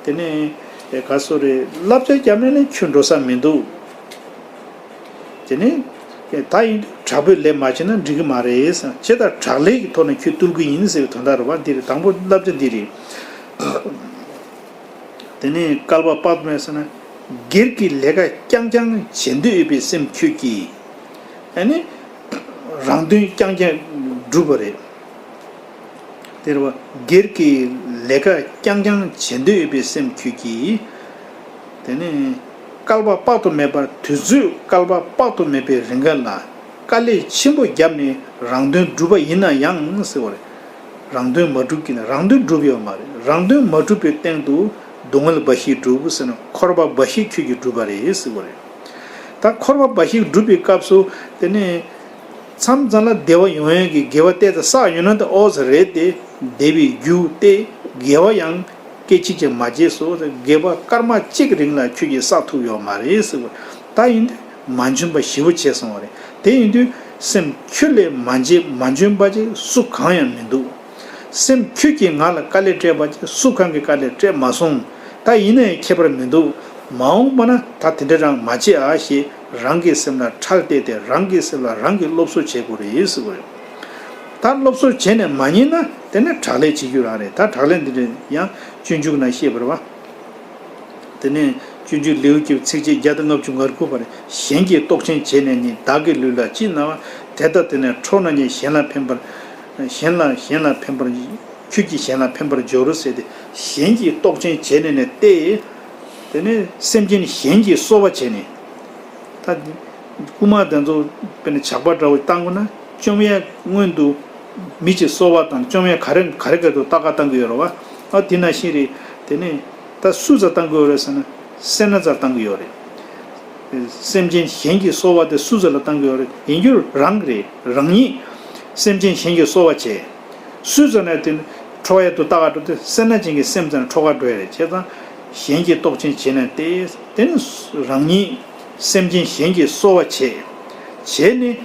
དེ་ནས་ག་སོ་རེད། བསླབ་བྱ་བརྒྱབ་ནས་ནི་ཁྱོད་འགྲོ་ས་མི་འདུག་དེ་ནས་ད་ཡིན་དུས་དྲག་པོའི་ལས་མ་བྱས་ན་འགྲིག་གི་མ་རེད་ཟེར། བྱས་ཙང་དྲག་ལས་ཀྱི་ཐོག་ནས་ཁྱོད་བཏུལ་གི་ཡིན་ཟེར་བའི་དོན་དག་རེད་བ། འདི་རེད། དང་པོ་བསླབ་བྱ་འདི་རེད། དེ་ནས་བསྐལ་པ་དཔག་ཏུ་མེད་ཟེར་ན། སྒེར་གྱི་ལས་ཀ་རྐྱང་རྐྱང་བྱེད་འདོད་ཡོད་པའི་སེམས་ཁྱོད་ཀྱིས། ཨ་ནི། རང་དོན་རྐྱང་རྐྱང་བསྒྲུབས་པ་རེད། དེ་རེད་བ། སྒེར་གྱི་ལས་ཀ་རྐྱང་རྐྱང་བྱེད་འདོད་ཡོད་པའི་སེམས་ཁྱོད་ཀྱིས། དེ་ནས་བསྐལ་པ་དཔག་ཏུ་མེད་པར། དུས་ཚོད་བསྐལ་པ་དཔག་ཏུ་མེད་པའི་རིང་ག་ལ་དཀའ་ལས་ཆེན་པོ་བརྒྱབ་ནས་རང་དོན་བསྒྲུབས་པ་ཡིན་ན་ཡང་ཟེར་བ་རེད། རང་དོན་མ་གྲུབ་ཀྱི་ན་རང་དོན་གྲུབ་ཡོད་མ་རེད། རང་དོན་མ་གྲུབ་པའི་སྟེང་དུ་སྡུག་བསྔལ་འབའ་ཞིག་གྲུབ་ཟེར་ན་འཁོར་བ་འབའ་ཞིག་ཁྱོད་ཀྱིས་བསྒྲུབས་པ་རེད་ཟེར་བ་རེད། ད་འཁོར་བ་འབའ་ཞིག་བསྒྲུབས་པའི་སྐབས་སུ་དེ་ནས་མཚམས་མཚམས་ལ་བདེ་བ་ཡོང་ཡག་གི་དགེ་བ་ཏོག་ཙམ་བསགས་ཡོད་ན་ད་ཨོ་ཙི་རེད་དེ། བདེ་བའི་རྒྱུ་སྟེ་དགེ་བ་ཡང་སྐད་ཅིག་ཀྱང་མ་བྱས་སོ། དགེ་བ་སྐར་མ་གཅིག་རིང་ལ་ཁྱོད་ཀྱིས་བསགས་ཐུབ་ཡོད་མ་རེད་ཟེར་བ། ད་ཡིན་དུས་མ་འཇོན་པ་ཞེ་པོ་བྱས་སོང་བ་རེད། དེ་ཡིན་དུས་སེམས་ཁྱོད་ལས་མ་འཇོན་མ་འཇོན་པ་ཅིག་སུ་གང་ཡང་མི་འདུག། སེམས་ཁྱོད་ཀྱིས་ང་ལ་དཀའ་ལས་སྤྲད་པ་ཅིག་སུ་གང་གིས་དཀའ་ལས་སྤྲད་མ་སོང་། ད་ཡིན་ན་ཡང་ཁྱད་པར་མི་འདུག། མ་འོངས་པ་ན་ད་དེ་འདྲ་རང་མ་བྱེད་ཨ་ཞེས་རང་གི་སེམས་ལ་ཁྲལ་གཏད་དེ་རང་གི་སེམས་ལ་རང་གིས་སློབ་གསོ་བྱེད་དགོས་རེད་ཟེར་བ་རེད། ད་སློབ་གསོ་བྱས་ནས་མ་ཉན་ན་དེ་ནས་དྲག་ལས་བྱེད་རྒྱུ་རང་རེད། ད་དྲག་ལས་འདི་འདྲ་ཡང་སྤྱོད་འཇུག་ན་བཤད་པ་རེད་བ། དེ་ནས་སྤྱོད་འཇུག་ལེའུ་བཅུ་ཚིགས་བཅད་བརྒྱ་དང་ལྔ་བཅུ་ང་དགུ་པ་རེད། གཞན་གྱིས་བཟློག་ཅིང་བྱས་ནས་ནི། བདག་གི་ལུས་ལ་ཅི་སྣང་བ། དེ་ལྟར་དེ་ནས་འཕྲོག་ན་ཉེ། གཞན་ལ་ཕན་པར། གཞན་ལ་གཞན་ལ་ཕན་པར། ཁྱོད་ཀྱིས་གཞན་ལ་ཕན་པར་འགྱུར་ཟེར་ཏེ། གཞན་གྱིས་བཟློག་ཅིང་བྱས་ནས་ནི་སྟེ། དེ་ནས་སེམས་ཅན་གཞན་གྱིས་གསོ་བ་བྱས་ནས། ད་རྐུན་མ་དེ་ཚོ་དཔེར་ན་ཇག་པ་འདྲ་བོ་བཏང་དགོས་ན་བཅོམ་ཡས་སྔོན་དུ་མི་གཅིག་གསོ་བ་དང་བཅོམ་ཡས་ག་རེ་ག་རེ་ག་དུ་ལྟ་ག་བཏང་གི་ཡོད་རེད་བ། ཨ་དེ་ནང་བཞིན་རེད། དེ་ནས་ད་སུ་ཚོ་བཏང་གི་ཡོད་རེད་ཟེར་ན་སེར་སྣ་ཚོ་བཏང་གི་ཡོད་རེད། སེམས་ཅན་གཞན་གྱིས་གསོ་བ་དེ་སུ་ཚོ་ལ་བཏང་གི་ཡོད་རེད། ཡིན་རྒྱུ་རང་རེད། རང་ཉིད་སེམས་ཅན་གཞན་གྱིས་གསོ་བ་བྱས། སུས་ཙམ་ན་དེ་འཕྲོག་ཡ་དུ་ལྟ་ག་འགྲོ་དུས་སེར་སྣ་ཅན་གྱི་སེམས་ཙམ་ན་འཕྲོག་ག་འགྲོ་ཡ་རེད། བྱས་ཙང་གཞན་གྱིས་བཟློག་ཅིང་བྱས་ནས་ཏེ། དེ་ནི་རང་ཉིད་སེམས་ཅན་གཞན་གྱིས་གསོ་བ་བྱས། བྱས་ནས་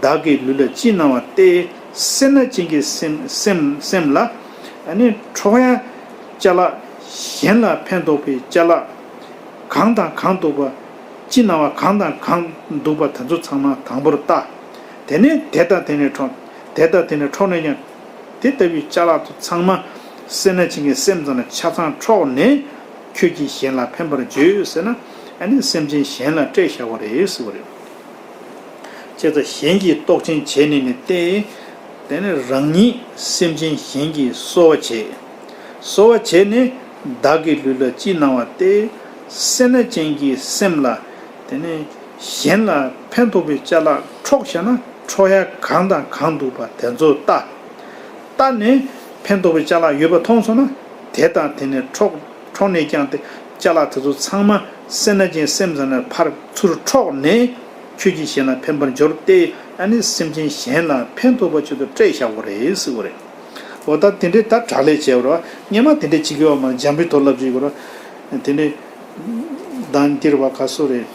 བདག་གི་ལུས་ལ་ཅི་སྣང་བ་སྟེ། སེར་སྣ་ཅན་གྱི་སེམས་སེམས་སེམས་ལ་ཨ་ནི་འཕྲོག་ཡ་ཅ་ལག་གཞན་ལ་ཕན་ཐོགས་པའི་ཅ་ལག་གང་དང་གང་འདུག་པ། ཅི་སྣང་བ་གང་དང་གང་འདུག་པ་དེ་ཚོ་ཚང་མ་དང་པོར་ལྟ། དེ་ནས་དེ་དང་དེ་ནས་འཕྲོག། དེ་དང་དེ་ནས་འཕྲོག་ནས་ཀྱང་། དེ་ལྟ་བུའི་ཅ་ལག་ཚོ་ཚང་མ་སེར་སྣ་ཅན་གྱི་སེམས་ཙམ་ལ་ཆ་ཚང་འཕྲོག་ནས་ཁྱོད་ཀྱིས་གཞན་ལ་ཕན་པར་བྱོས་ཟེར་ན། ཨ་ནི་སེམས་ཅན་གཞན་ལ་སྤྲད་བཞག་པ་རེད་ཟེར་བ་རེད། བྱས་ཙང་གཞན་གྱིས་བཟློག་ཅིང་བྱས་ནས་ནི་སྟེ། དེ་ནི་རང་ཉིད་སེམས་ཅན་གཞན་གྱིས་གསོ་བ་བྱས། གསོ་བ་བྱས་ནས་བདག་གི་ལུས་ལ་ཅི་སྣང་བ་སྟེ། སེར་སྣ་ཅན་གྱི་སེམས་ལ། དེ་ནས་གཞན་ལ་ཕན་ཐོགས་པའི་ཅ་ལག་འཕྲོག་བྱས་ན་འཕྲོག་ཡ་གང་དང་གང་འདུག་པ་དེ་ཚོ་ལྟ། ལྟ་ནས་ཕན་ཐོགས་པའི་ཅ་ལག་ཡོད་པ་མཐོང་སོང་ན་དེ་དང་དེ་ནས་འཕྲོག། འཕྲོག་ནས་ཀྱང་དེ་ཅ་ལག་དེ་ཚོ་ཚང་མ་སེར་སྣ་ཅན་སེམས་ཙམ་ལ་ཕར་ཚུར་འཕྲོག་ནས་ཁྱོད་ཀྱིས་གཞན་ལ་ཕན་པར་འགྱུར་ཏེ། ཨ་ནི་སེམས་ཅན་གཞན་ལ་ཕན་ཐོགས་པ་ཆེད་དུ་སྤྲད་བཞག་པ་རེད་ཟེར་བ་རེད། འོ་ད་དེ་འདྲའི་ད་དྲག་ལས་བྱས་པ་རེད་བ། སྔན་མ་དེ་འདྲའི་བྱེད་ཀྱི་ཡོད་མ་རེད། འཇམ་པའི་ཐོག་བསླབ་བྱ་ཡོད་རེད་བ། དེ་འདྲའི་གདངས་འདིར་བ་ག་སོ་རེད།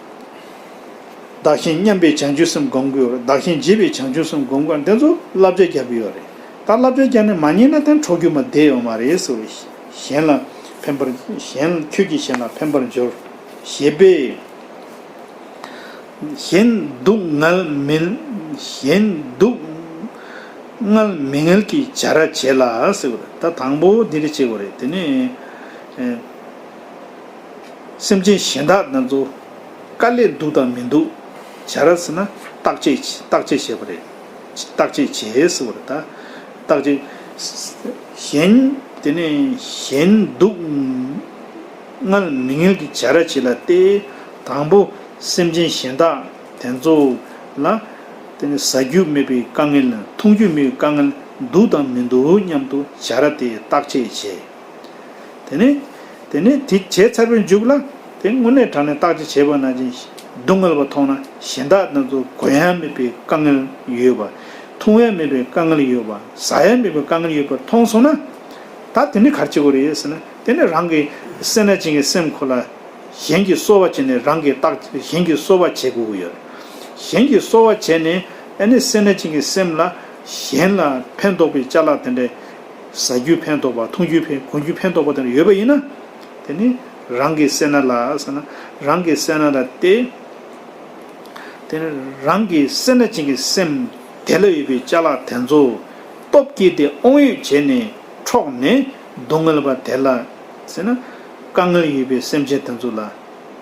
བདག་གཞན་མཉམ་པའི་བྱང་ཆུབ་སེམས་སྒོམ་དགོས་རེད། བདག་གཞན་བརྗེ་བའི་བྱང་ཆུབ་སེམས་སྒོམ་དགོས་རེད། འདི་ཚོ་བསླབ་བྱ་རྒྱག་གི་ཡོད་རེད། ད་བསླབ་བྱ་རྒྱག་ནས་མ་ཉན་ན་དེ་འཕྲོག་རྒྱུ་མ་བསྡད་ཡོད་མ་རེད་ཟེར་བ། གཞན་ལ་ཕན་པར་གཞན་ཁྱོད་ཀྱིས་གཞན་ལ་ཕན་པར་འགྱུར། ཞེས་པས། གཞན་སྡུག་བསྔལ་མི། གཞན་སྡུག་བསྔལ་མི་དངུལ་གྱི་བྱ་ར་བྱེད་ལ་ཟེར་བ་རེད། ད་དང་པོ་འདི་འདྲ་བྱེད་དགོས་རེད། དེ་ནས་ཨེ། སེམས་ཅན་གཞན་དག་དེ་ཚོ་དཀའ་ལས་འདུག་དང་མི་འདུག་བྱ་ར་ཟེར་ན་བརྟག་དཔྱད་བརྟག་དཔྱད་བྱེད་པ་རེད། བརྟག་དཔྱད་བྱེད་ཟེར་བ་རེད། ད་བརྟག་དཔྱད་གཞན་དེ་ནས་གཞན་སྡུག་བསྔལ་མི་དངུལ་གྱི་བྱ་ར་བྱེད་ལ་སྟེ། དང་པོ་སེམས་ཅན་གཞན་དག་དེ་ཚོ་ལ་དེ་ནས་ཟ་རྒྱུ་མེད་པའི་དཀའ་ངལ། འཐུང་རྒྱུ་མེད་པའི་དཀའ་ངལ་འདུག་དང་མི་འདུག་སྙམ་དུ་བྱ་ར་དེ་བརྟག་དཔྱད་བྱེད། དེ་ནས། དེ་ནས་དེ་བྱས་ཚར་བའི་མཇུག་ལ། དེ་དངོས་གནས་དྲང་གནས་བརྟག་དཔྱད་བྱས་པ་ནང་བཞིན་སྡུག་བསྔལ་བ་མཐོང་ན་གཞན་དག་རྣམས་ཚོ་གོན་ཡ་མེད་པའི་དཀའ་ངལ་ཡོད་པ། འཐུང་ཡ་མེད་པའི་དཀའ་ངལ་ཡོད་པ། ཟ་ཡ་མེད་པའི་དཀའ་ངལ་ཡོད་པར་མཐོང་སོང་ན། ད་དེ་ནི་ག་རེ་བྱེད་དགོས་རེད་ཟེར་ན། དེ་ནི་རང་གི་སེར་སྣ་ཅན་གྱི་སེམས་ཁོ་ལ་གཞན་གྱིས་གསོ་བ་བྱས་ནས་རང་གིས་བརྟག་གཞན་གྱིས་གསོ་བ་བྱེད་དགོས་ཀྱི་ཡོད་རེད། གཞན་གྱིས་གསོ་བ་བྱས་ནས་ཨ་ནི་སེར་སྣ་ཅན་གྱི་སེམས་ལ་གཞན་ལ་ཕན་ཐོགས་པའི་ཅ་ལག་དེ་འདྲའི། ཟ་རྒྱུ་ཕན་ཐོགས་པ། འཐུང་རྒྱུ་ཕན་གོན་རྒྱུ་ཕན་ཐོགས་པ་དེ་འདྲ་ཡོད་པ་ཡིན་ན། དེ་ནི་རང་གི་སེར་སྣ་ལ་ཟེར་ན། རང་གི་སེར་སྣ་ལ་སྟེ། དེ་ནི་རང་གི་སེར་སྣ་ཅན་གྱི་སེམས་དེ་ལ་ཡོད་པའི་ཅ་ལག་དེ་ཚོ་སྟོབས་བསྐྱེད་དེ་དབང་ཡོད་བྱས་ནས་འཕྲོག་ནས་སྡུག་བསྔལ་བ་དེ་ལ་ཟེར་ན། དཀའ་ངལ་ཡོད་པའི་སེམས་ཅན་དེ་ཚོ་ལ་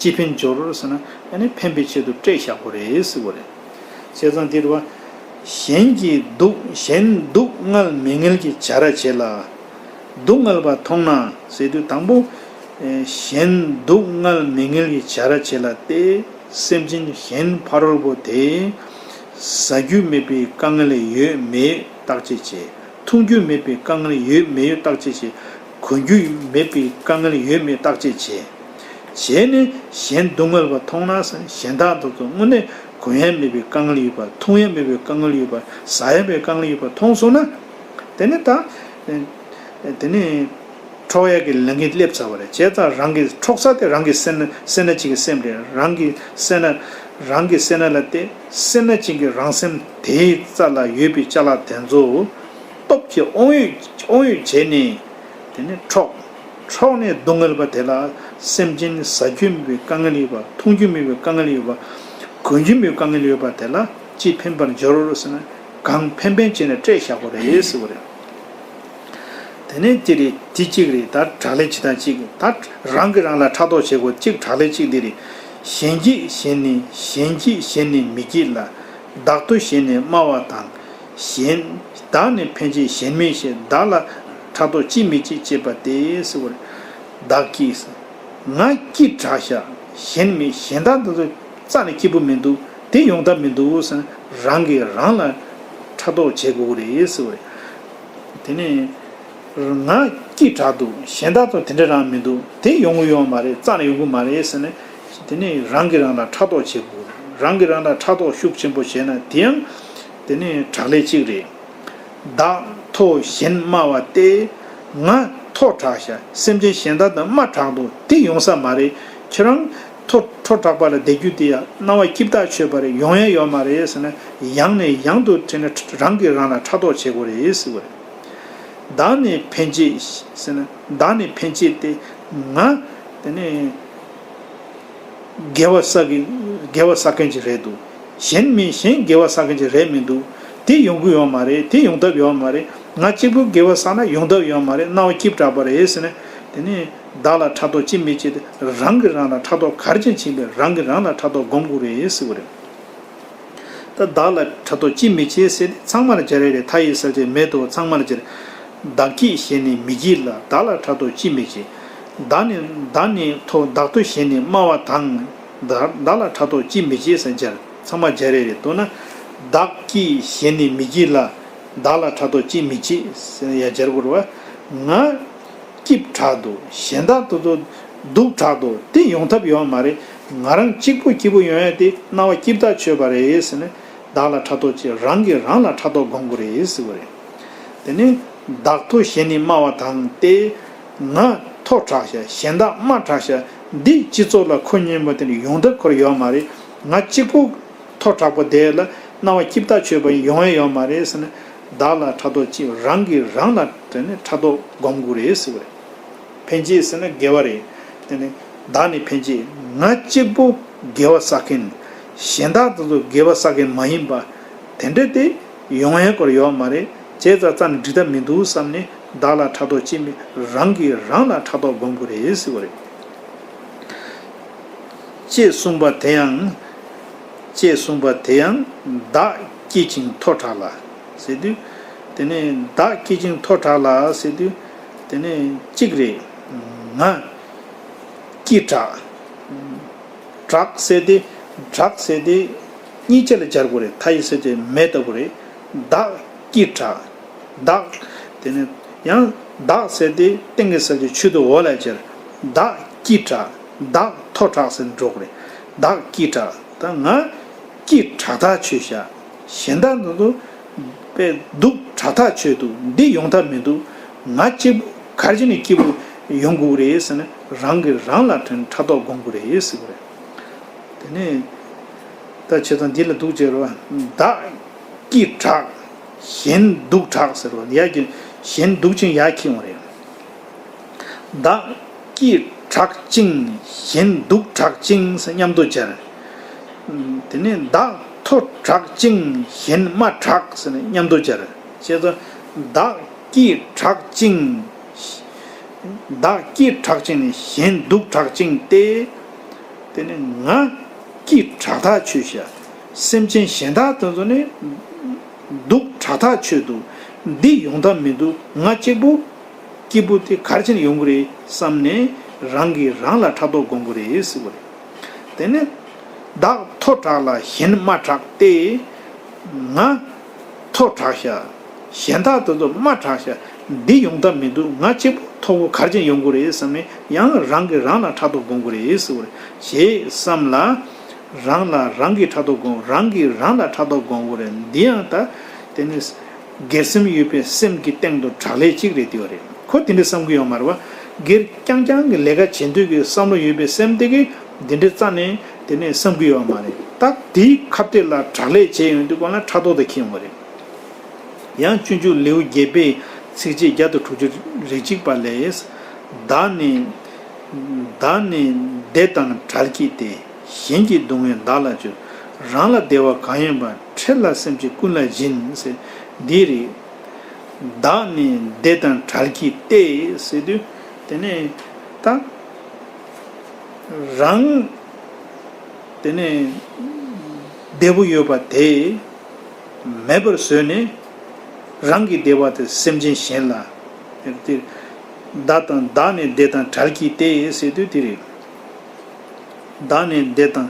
ཅི་ཕན་འབྱོར་ཟེར་ན། ཨ་ནི་ཕན་པའི་ཆེད་དུ་སྤྲད་བཞག་པ་རེད་ཟེར་བ་རེད། བྱས་ཙང་འདིར་བ། གཞན་གྱི་སྡུག་གཞན་སྡུག་བསྔལ་མི་དངུལ་གྱི་བྱ་ར་བྱེད་ལ། སྡུག་བསྔལ་བ་མཐོང་ན་ཟེར་དུས་དང་པོ། ཨེ། གཞན་སྡུག་བསྔལ་མི་དངུལ་གྱི་བྱ་ར་བྱེད་ལ་སྟེ། སེམས་ཅན་གཞན་ཕ་རོལ་པོ་དེ་ཟ་རྒྱུ་མེད་པའི་དཀའ་ངལ་ཡོད་མེད་བརྟག་དཔྱད་བྱེད། མཐོང་རྒྱུ་མེད་པའི་དཀའ་ངལ་ཡོད་མེད་ཡོད་བརྟག་དཔྱད་བྱེད། གོ་རྒྱུ་མེད་པའི་དཀའ་ངལ་ཡོད་མེད་བརྟག་དཔྱད་བྱེད། བྱས་ནས་གཞན་སྡུག་བསྔལ་བ་མཐོང་ན་གཞན་དག་དེ་ཚོ་དངོས་གནས་གོ་ཡ་མེད་པའི་དཀའ་ངལ་ཡོད་པ། མཐོང་ཡ་མེད་པའི་དཀའ་ངལ་ཡོད་པ། ཟ་ཡ་མེད་པའི་དཀའ་ངལ་ཡོད་པ་མཐོང་སོང་ན། དེ་ནས་ད། དེ་ནས་འཕྲོག་ཡ་གི་ལས་འགན་སླེབས་ཚར་བ་རེད། བྱས་ཙང་རང་གི་འཕྲོག་ས་དེ་རང་གི་སེར་སྣ་སེར་སྣ་གཅིག་གི་སེམས་རེད། རང་གི་སེར་སྣ་རང་གི་སེར་སྣ་ལ་བལྟས། སེར་སྣ་གཅིག་གི་རང་སེམས་དེའི་རྩ་ལ་ཡོད་པའི་ཅ་ལག་དེ་ཚོ་སྟོབས་ཀྱིས་དབང་ཡོད་དབང་ཡོད་བྱས་ནས། དེ་ནས་འཕྲོག་འཕྲོག་ནས་སྡུག་བསྔལ་བ་དེ་ལ། སེམས་ཅན་ཟ་རྒྱུ་མེད་པའི་དཀའ་ངལ་ཡོད་པ། མཐོང་རྒྱུ་མེད་པའི་དཀའ་ངལ་ཡོད་པ། གོ་རྒྱུ་མེད་པའི་དཀའ་ངལ་ཡོད་པ་དེ་ལ་ཅི་ཕན་པར་འགྱུར་ཟེར་ན། གང་ཕན་ཕན་བྱས་ནས་སྤྲད་བཞག་པ་རེད་ཟེར་བ་རེད། དེ་ནས་དེ་རེད། དེ་གཅིག་རེད། ད་དྲག་ལས་བྱེད་སྟངས་གཅིག་ད་རང་གིས་རང་ལ་ཕྲག་དོག་བྱེད་དགོས་གཅིག་དྲག་ལས་གཅིག་འདི་རེད། གཞན་གྱིས་གཞན་ནི་གཞན་གྱིས་གཞན་ནི་མི་བགྱིད་ལ། བདག་ཏུ་གཞན་ནི་སྨྲ་བ་དང་། གཞན་བདག་ནི་ཕན་ཆད་གཞན་མིན་ཞེས། བདག་ལ་ཕྲག་དོག་ཅིས་མི་བྱེད་ཅེས་པ་སྟེ་ཟེར་བ་རེད། བདག་སྐྱིད། ང་སྐྱིད་དྲགས་ཤག་གཞན་མི་གཞན་དག་འདི་ཚོ་རྩ་ནས་སྐྱིད་པོ་མི་འདུག་དེ་ཡོང་ཐབས་མི་འདུག་ཟེར་ན། རང་གིས་རང་ལ་ཕྲག་དོག་བྱེད་དགོས་ཀྱི་རེད་ཟེར་བ་རེད། དེ་ནས་ང་སྐྱིད་དྲགས་འདུག་གཞན་དག་ཚོ་དེ་འདྲ་རང་མི་འདུག་དེ་ཡོང་གི་ཡོད་མ་རེད། རྩ་ནས་ཡོང་གི་མ་རེད་ཟེར་ནས། དེ་ནས་རང་གིས་རང་ལ་ཕྲག་དོག་བྱེད་དགོས། རང་གིས་རང་ལ་ཕྲག་དོག་ཤུགས་ཆེན་པོ་བྱས་ན་དེ་ཡང་དེ་ནས་དྲག་ལས་གཅིག་རེད། བདག་མཐོ་གཞན་དམའ་བ་སྟེ། ང་མཐོ་དྲགས་ཤག་སེམས་ཅན་གཞན་དག་དང་དམའ་དྲགས་འདུག་དེ་ཡོང་ས་མ་རེད། ཁྱེད་རང་མཐོ་མཐོ་དྲགས་པ་ལ་བསྡད་རྒྱུ་དེ་ཡང་སྣང་བ་སྐྱིད་ཐག་ཆོད་པ་རེད། ཡོང་ཡ་ཡོད་མ་རེད་ཟེར་ན། ཡང་ནས་ཡང་དུ་དྲན་ནས་རང་གིས་རང་ལ་ཕྲག་དོག་བྱེད་དགོས་རེད་ཟེར་བ་རེད། བདག་ནི་ཕན་ཆད་ཟེར་ན། བདག་ནི་ཕན་ཆད་དེ། ང་དེ་ནས་དགེ་བ་བསགས་ཀྱི་དགེ་བ་བསགས་མཁན་ཅིག་རེད་འདུག་གཞན་མི་གཞན་དགེ་བ་བསགས་མཁན་ཅིག་རེད་མི་འདུག་དེ་ཡོང་གི་ཡོད་མ་རེད། དེ་ཡོང་ཐབས་ཡོད་མ་རེད། ང་གཅིག་པུ་དགེ་བ་བསགས་ན་ཡོང་ཐབས་ཡོད་མ་རེད། སྣང་བ་སྐྱིད་དྲགས་པ་རེད་ཟེར་ནས། དེ་ནས་བདག་ལ་ཕྲག་དོག་ཅིས་མི་བྱེད་དེ། རང་གིས་རང་ལ་ཕྲག་དོག་ག་རེ་བྱས་ནས་བྱེད་པས། རང་གིས་རང་ལ་ཕྲག་དོག་སྒོམ་དགོས་རེད་ཟེར་བ་རེད། ད་བདག་ལ་ཕྲག་དོག་ཅིས་མི་བྱེད་ཟེར་ཏེ་ཚང་མར་སྦྱར་ཡ་རེད། མཐའ་ཡི་གསལ་བྱེད་མེད་དོ། ཚང་མར་སྦྱར། བདག་སྐྱིད་གཞན་ནི་མི་བགྱིད་ལ། བདག་ལ་ཕྲག་དོག་ཅིས་མི་བྱེད། བདག་ནི་བདག་ནི་མཐོ། བདག་ཏུ་གཞན་ནི་དམའ་བ་དང་། བདག་བདག་ལ་ཕྲག་དོག་ཅིས་མི་བྱེད་ཟེར་སྦྱར། ཚང་མ་སྦྱར་ཡ་རེད། མདོར་ན། བདག་སྐྱིད་གཞན་ནི་མི་བགྱིད་ལ། བདག་ལ་ཕྲག་དོག་ཅིས་མི་བྱེད་ཟེར་ཡ་སྦྱར་དགོས་རེད་བ། ང་སྐྱིད་དྲགས་འདུག་གཞན་དག་དེ་ཚོ་སྡུག་དྲགས་འདུག་དེ་ཡོང་ཐབས་ཡོད་མ་རེད། ང་རང་གཅིག་པུ་སྐྱིད་པོ་ཡོང་ཡ་དེ་སྣང་བ་སྐྱིད་ཐག་ཆོད་པ་རེད་ཟེར་ནས། བདག་ལ་ཕྲག་དོག་ཅིས། རང་གིས་རང་ལ་ཕྲག་དོག་སྒོམ་དགོས་རེད་ཟེར་བ་རེད། དེ་ནས་བདག་མཐོ་གཞན་ནི་དམའ་བ་དང་སྟེ། ང་མཐོ་དྲགས་ཤག་གཞན་དག་དམའ་དྲགས་ཤག་འདི་སྤྱི་ཚོགས་ལ་ཁོ་སྙོན་པ་དེ་ནི་ཡོང་ཐབས་ཁོ་རང་ཡོད་མ་རེད། ང་གཅིག་པུ་མཐོ་དྲགས་པོ་དེ་ལ་སྣང་བ་སྐྱིད་ཐག་ཆོད་པ་ཡོང་ཡ་ཡོད་མ་རེད་ཟེར་ནས། བདག་ལ་ཕྲག་དོག་ཅིས། རང་གིས་རང་ལ་དེ་ནས་ཕྲག་དོག་སྒོམ་དགོས་རེད་ཟེར་བ་རེད། ཕན་ཆད་ཟེར་ན་དགེ་བ་རེད། དེ་ནས་བདག་ནི་ཕན་ཆད། ང་གཅིག་པུ་དགེ་བ་བསགས་མཁན། གཞན་དག་དེ་ཚོ་དགེ་བ་བསགས་མཁན་མ་ཡིན་པ། དེ་འདྲ་དེ་ཡོང་ཡ་སྐོར་ཡོད་མ་རེད། བྱས་ཙང་རྩ་ནས་འགྲིག་ཐབས་མི་འདུག་བསམ་ནས། བདག་ལ་ཕྲག་དོག་ཅིས་མི། རང་གིས་རང་ལ་ཕྲག་དོག་སྒོམ་དགོས་རེད་ཟེར་བ་རེད། ཅེས་གསུངས་པ་དེ་ཡང་། ཅེས་གསུངས་པ་དེ་ཡང་། བདག་སྐྱིད་ཅིང་མཐོ་དྲགས་ལ་ཟེར་དུས། དེ་ནས་བདག་སྐྱིད་ཅིང་མཐོ་དྲགས་ལ་ཟེར་དུས། དེ་ནས་གཅིག་རེད། ང་སྐྱིད་དྲགས། དྲགས་ཟེར་དེ། དྲགས་ཟེར་དེ་གཉིས་ཆ་ལ་སྦྱར་དགོས་རེད། མཐའ་ཡི་གསལ་བྱེད་མེད་ལྟ་བུ་རེད། བདག་སྐྱིད་དྲགས། བདག་དེ་ནས་ཡང་བདག་ཟེར་དེ་སྟེང་གི་གསལ་བྱེད་ཆུ་དེ་འོག་ལ་སྦྱར། བདག་སྐྱིད་དྲགས། བདག་མཐོ་དྲགས་ཟེར་འགྲོ་གི་རེད། བདག་སྐྱིད་དྲགས། ད་ང་སྐྱིད་དྲགས་ཐག་ཆོད་ཤག་གཞན་དག་འདི་ཚོ་དཔེ་སྡུག་དྲགས་ཐག་ཆོད་འདུག་འདི་ཡོང་ཐབས་མི་འདུག་ང་གཅིག་པུ་ག་རེ་བྱས་ནས་སྐྱིད་པོ་ཡོང་དགོས་རེད་ཟེར་ན། རང་གིས་རང་ལ་ཕྲག་དོག་སྒོམ་དགོས་རེད་ཟེར་གི་རེད། དེ་ནས་ད་བྱས་ཙང་འདི་ལ་འདུག་ཅེས་རོ། བདག་སྐྱིད་དྲགས། གཞན་སྡུག་དྲགས་ཟེར་བ་ཡ་གི། གཞན་སྡུག་ཅིང་ཡ་ཁྱི་ཡོང་རེད། བདག་སྐྱིད་དྲགས་ཅིང་གཞན་སྡུག་དྲགས་ཅིང་ཟེར་མཉམ་དུ་སྦྱར། དེ་ནས་བདག་མཐོ་དྲགས་ཅིང་གཞན་དམའ་དྲགས་ཟེར་ནས་མཉམ་དུ་སྦྱར། བྱས་ཙང་བདག་སྐྱིད་དྲགས་ཅིང་། བདག་སྐྱིད་དྲགས་ཅིང་ནི་གཞན་སྡུག་དྲགས་ཅིང་སྟེ། དེ་ནི་ང་སྐྱིད་དྲགས་ཐག་ཆོད་ཤག་སེམས་ཅན་གཞན་དག་དེ་ཚོ་ནི་སྡུག་དྲགས་ཐག་ཆོད་འདུག་འདི་ཡོང་ཐབས་མི་འདུག་ང་གཅིག་པུ་སྐྱིད་པོ་དེ་ག་རེ་བྱས་ནས་ཡོང་གི་རེད་བསམ་ནས། རང་གིས་རང་ལ་ཕྲག་དོག་སྒོམ་གི་རེད་ཟེར་བ་རེད། དེ་ནས་བདག་མཐོ་དྲགས་ལ་གཞན་དམའ་དྲགས་ཏེ། ང་མཐོ་དྲགས་ཤག་གཞན་དག་དེ་ཚོ་དམའ་དྲགས་ཤག་འདི་ཡོང་ཐབས་མི་འདུག་ང་གཅིག་པུ་མཐོ་པོ་ག་རེ་བྱས་ཡོང་དགོས་རེད་བསམ་ནས་ཡང་རང་གིས་རང་ལ་ཕྲག་དོག་སྒོམ་དགོས་རེད་ཟེར་བ་རེད། ཞེས་བསམ་ལ། རང་ལ་རང་གིས་ཕྲག་དོག་སྒོམ། རང་གིས་རང་ལ་ཕྲག་དོག་སྒོམ་དགོས་རེད། འདི་ཡང་ད་དེ་ནི་སྒེར་སེམས་ཡོད་པའི་སེམས་ཀྱི་སྟེང་དུ་དྲག་ལས་གཅིག་རེད་དེ་བ་རེད། ཁོ་དེ་འདྲ་བསམ་གྱི་ཡོད་མ་རེད་བ། སྒེར་རྐྱང་རྐྱང་གི་ལས་ཀ་བྱེད་འདོད་ཀྱི་བསམ་བློ་ཡོད་པའི་སེམས་དེ་གིས་འདི་འདྲ་རྩ་ནས་དེ་ནས་བསམ་གྱི་ཡོད་མ་རེད། ད་དེའི་ཁ་གཏད་ལ་དྲག་ལས་བྱས་ཡོང་དུས་སྒང་ལ་ཕྲག་དོག་དེ་འཁྱེར་ཡོང་བ་རེད། ཡང་སྤྱོད་འཇུག་ལེའུ་བརྒྱད་པའི་ཚིགས་བཅད་བརྒྱ་དང་དྲུག་ཅུ་རེ་གཅིག་པ་ལས། བདག་ནི་བདག་ནི་བདེ་དང་བྲལ་གྱི་སྟེ། གཞན་གྱི་སྡུག་བསྔལ་བདག་ལ་སྦྱོར། རང་ལ་བདེ་བ་གང་ཡོད་པ། འཕྲལ་ལ་སེམས་ཅན་ཀུན་ལ་སྦྱིན། ཟེར་འདི་རེད། བདག་ནི་བདེ་དང་བྲལ་གྱི་སྟེ་ཟེར་དུས་དེ་ནས་ད་རང་དེ་ནས་བདེ་པོ་ཡོད་པ་དེ་མེད་པར་བཟོས་ནས་རང་གི་བདེ་བ་དེ་སེམས་ཅན་གཞན་ལ་དེ་བདག་དང་བདག་ནི་བདེ་དང་བྲལ་གྱི་སྟེ་ཟེར་དུས་དེ་རེད། བདག་ནི་བདེ་དང་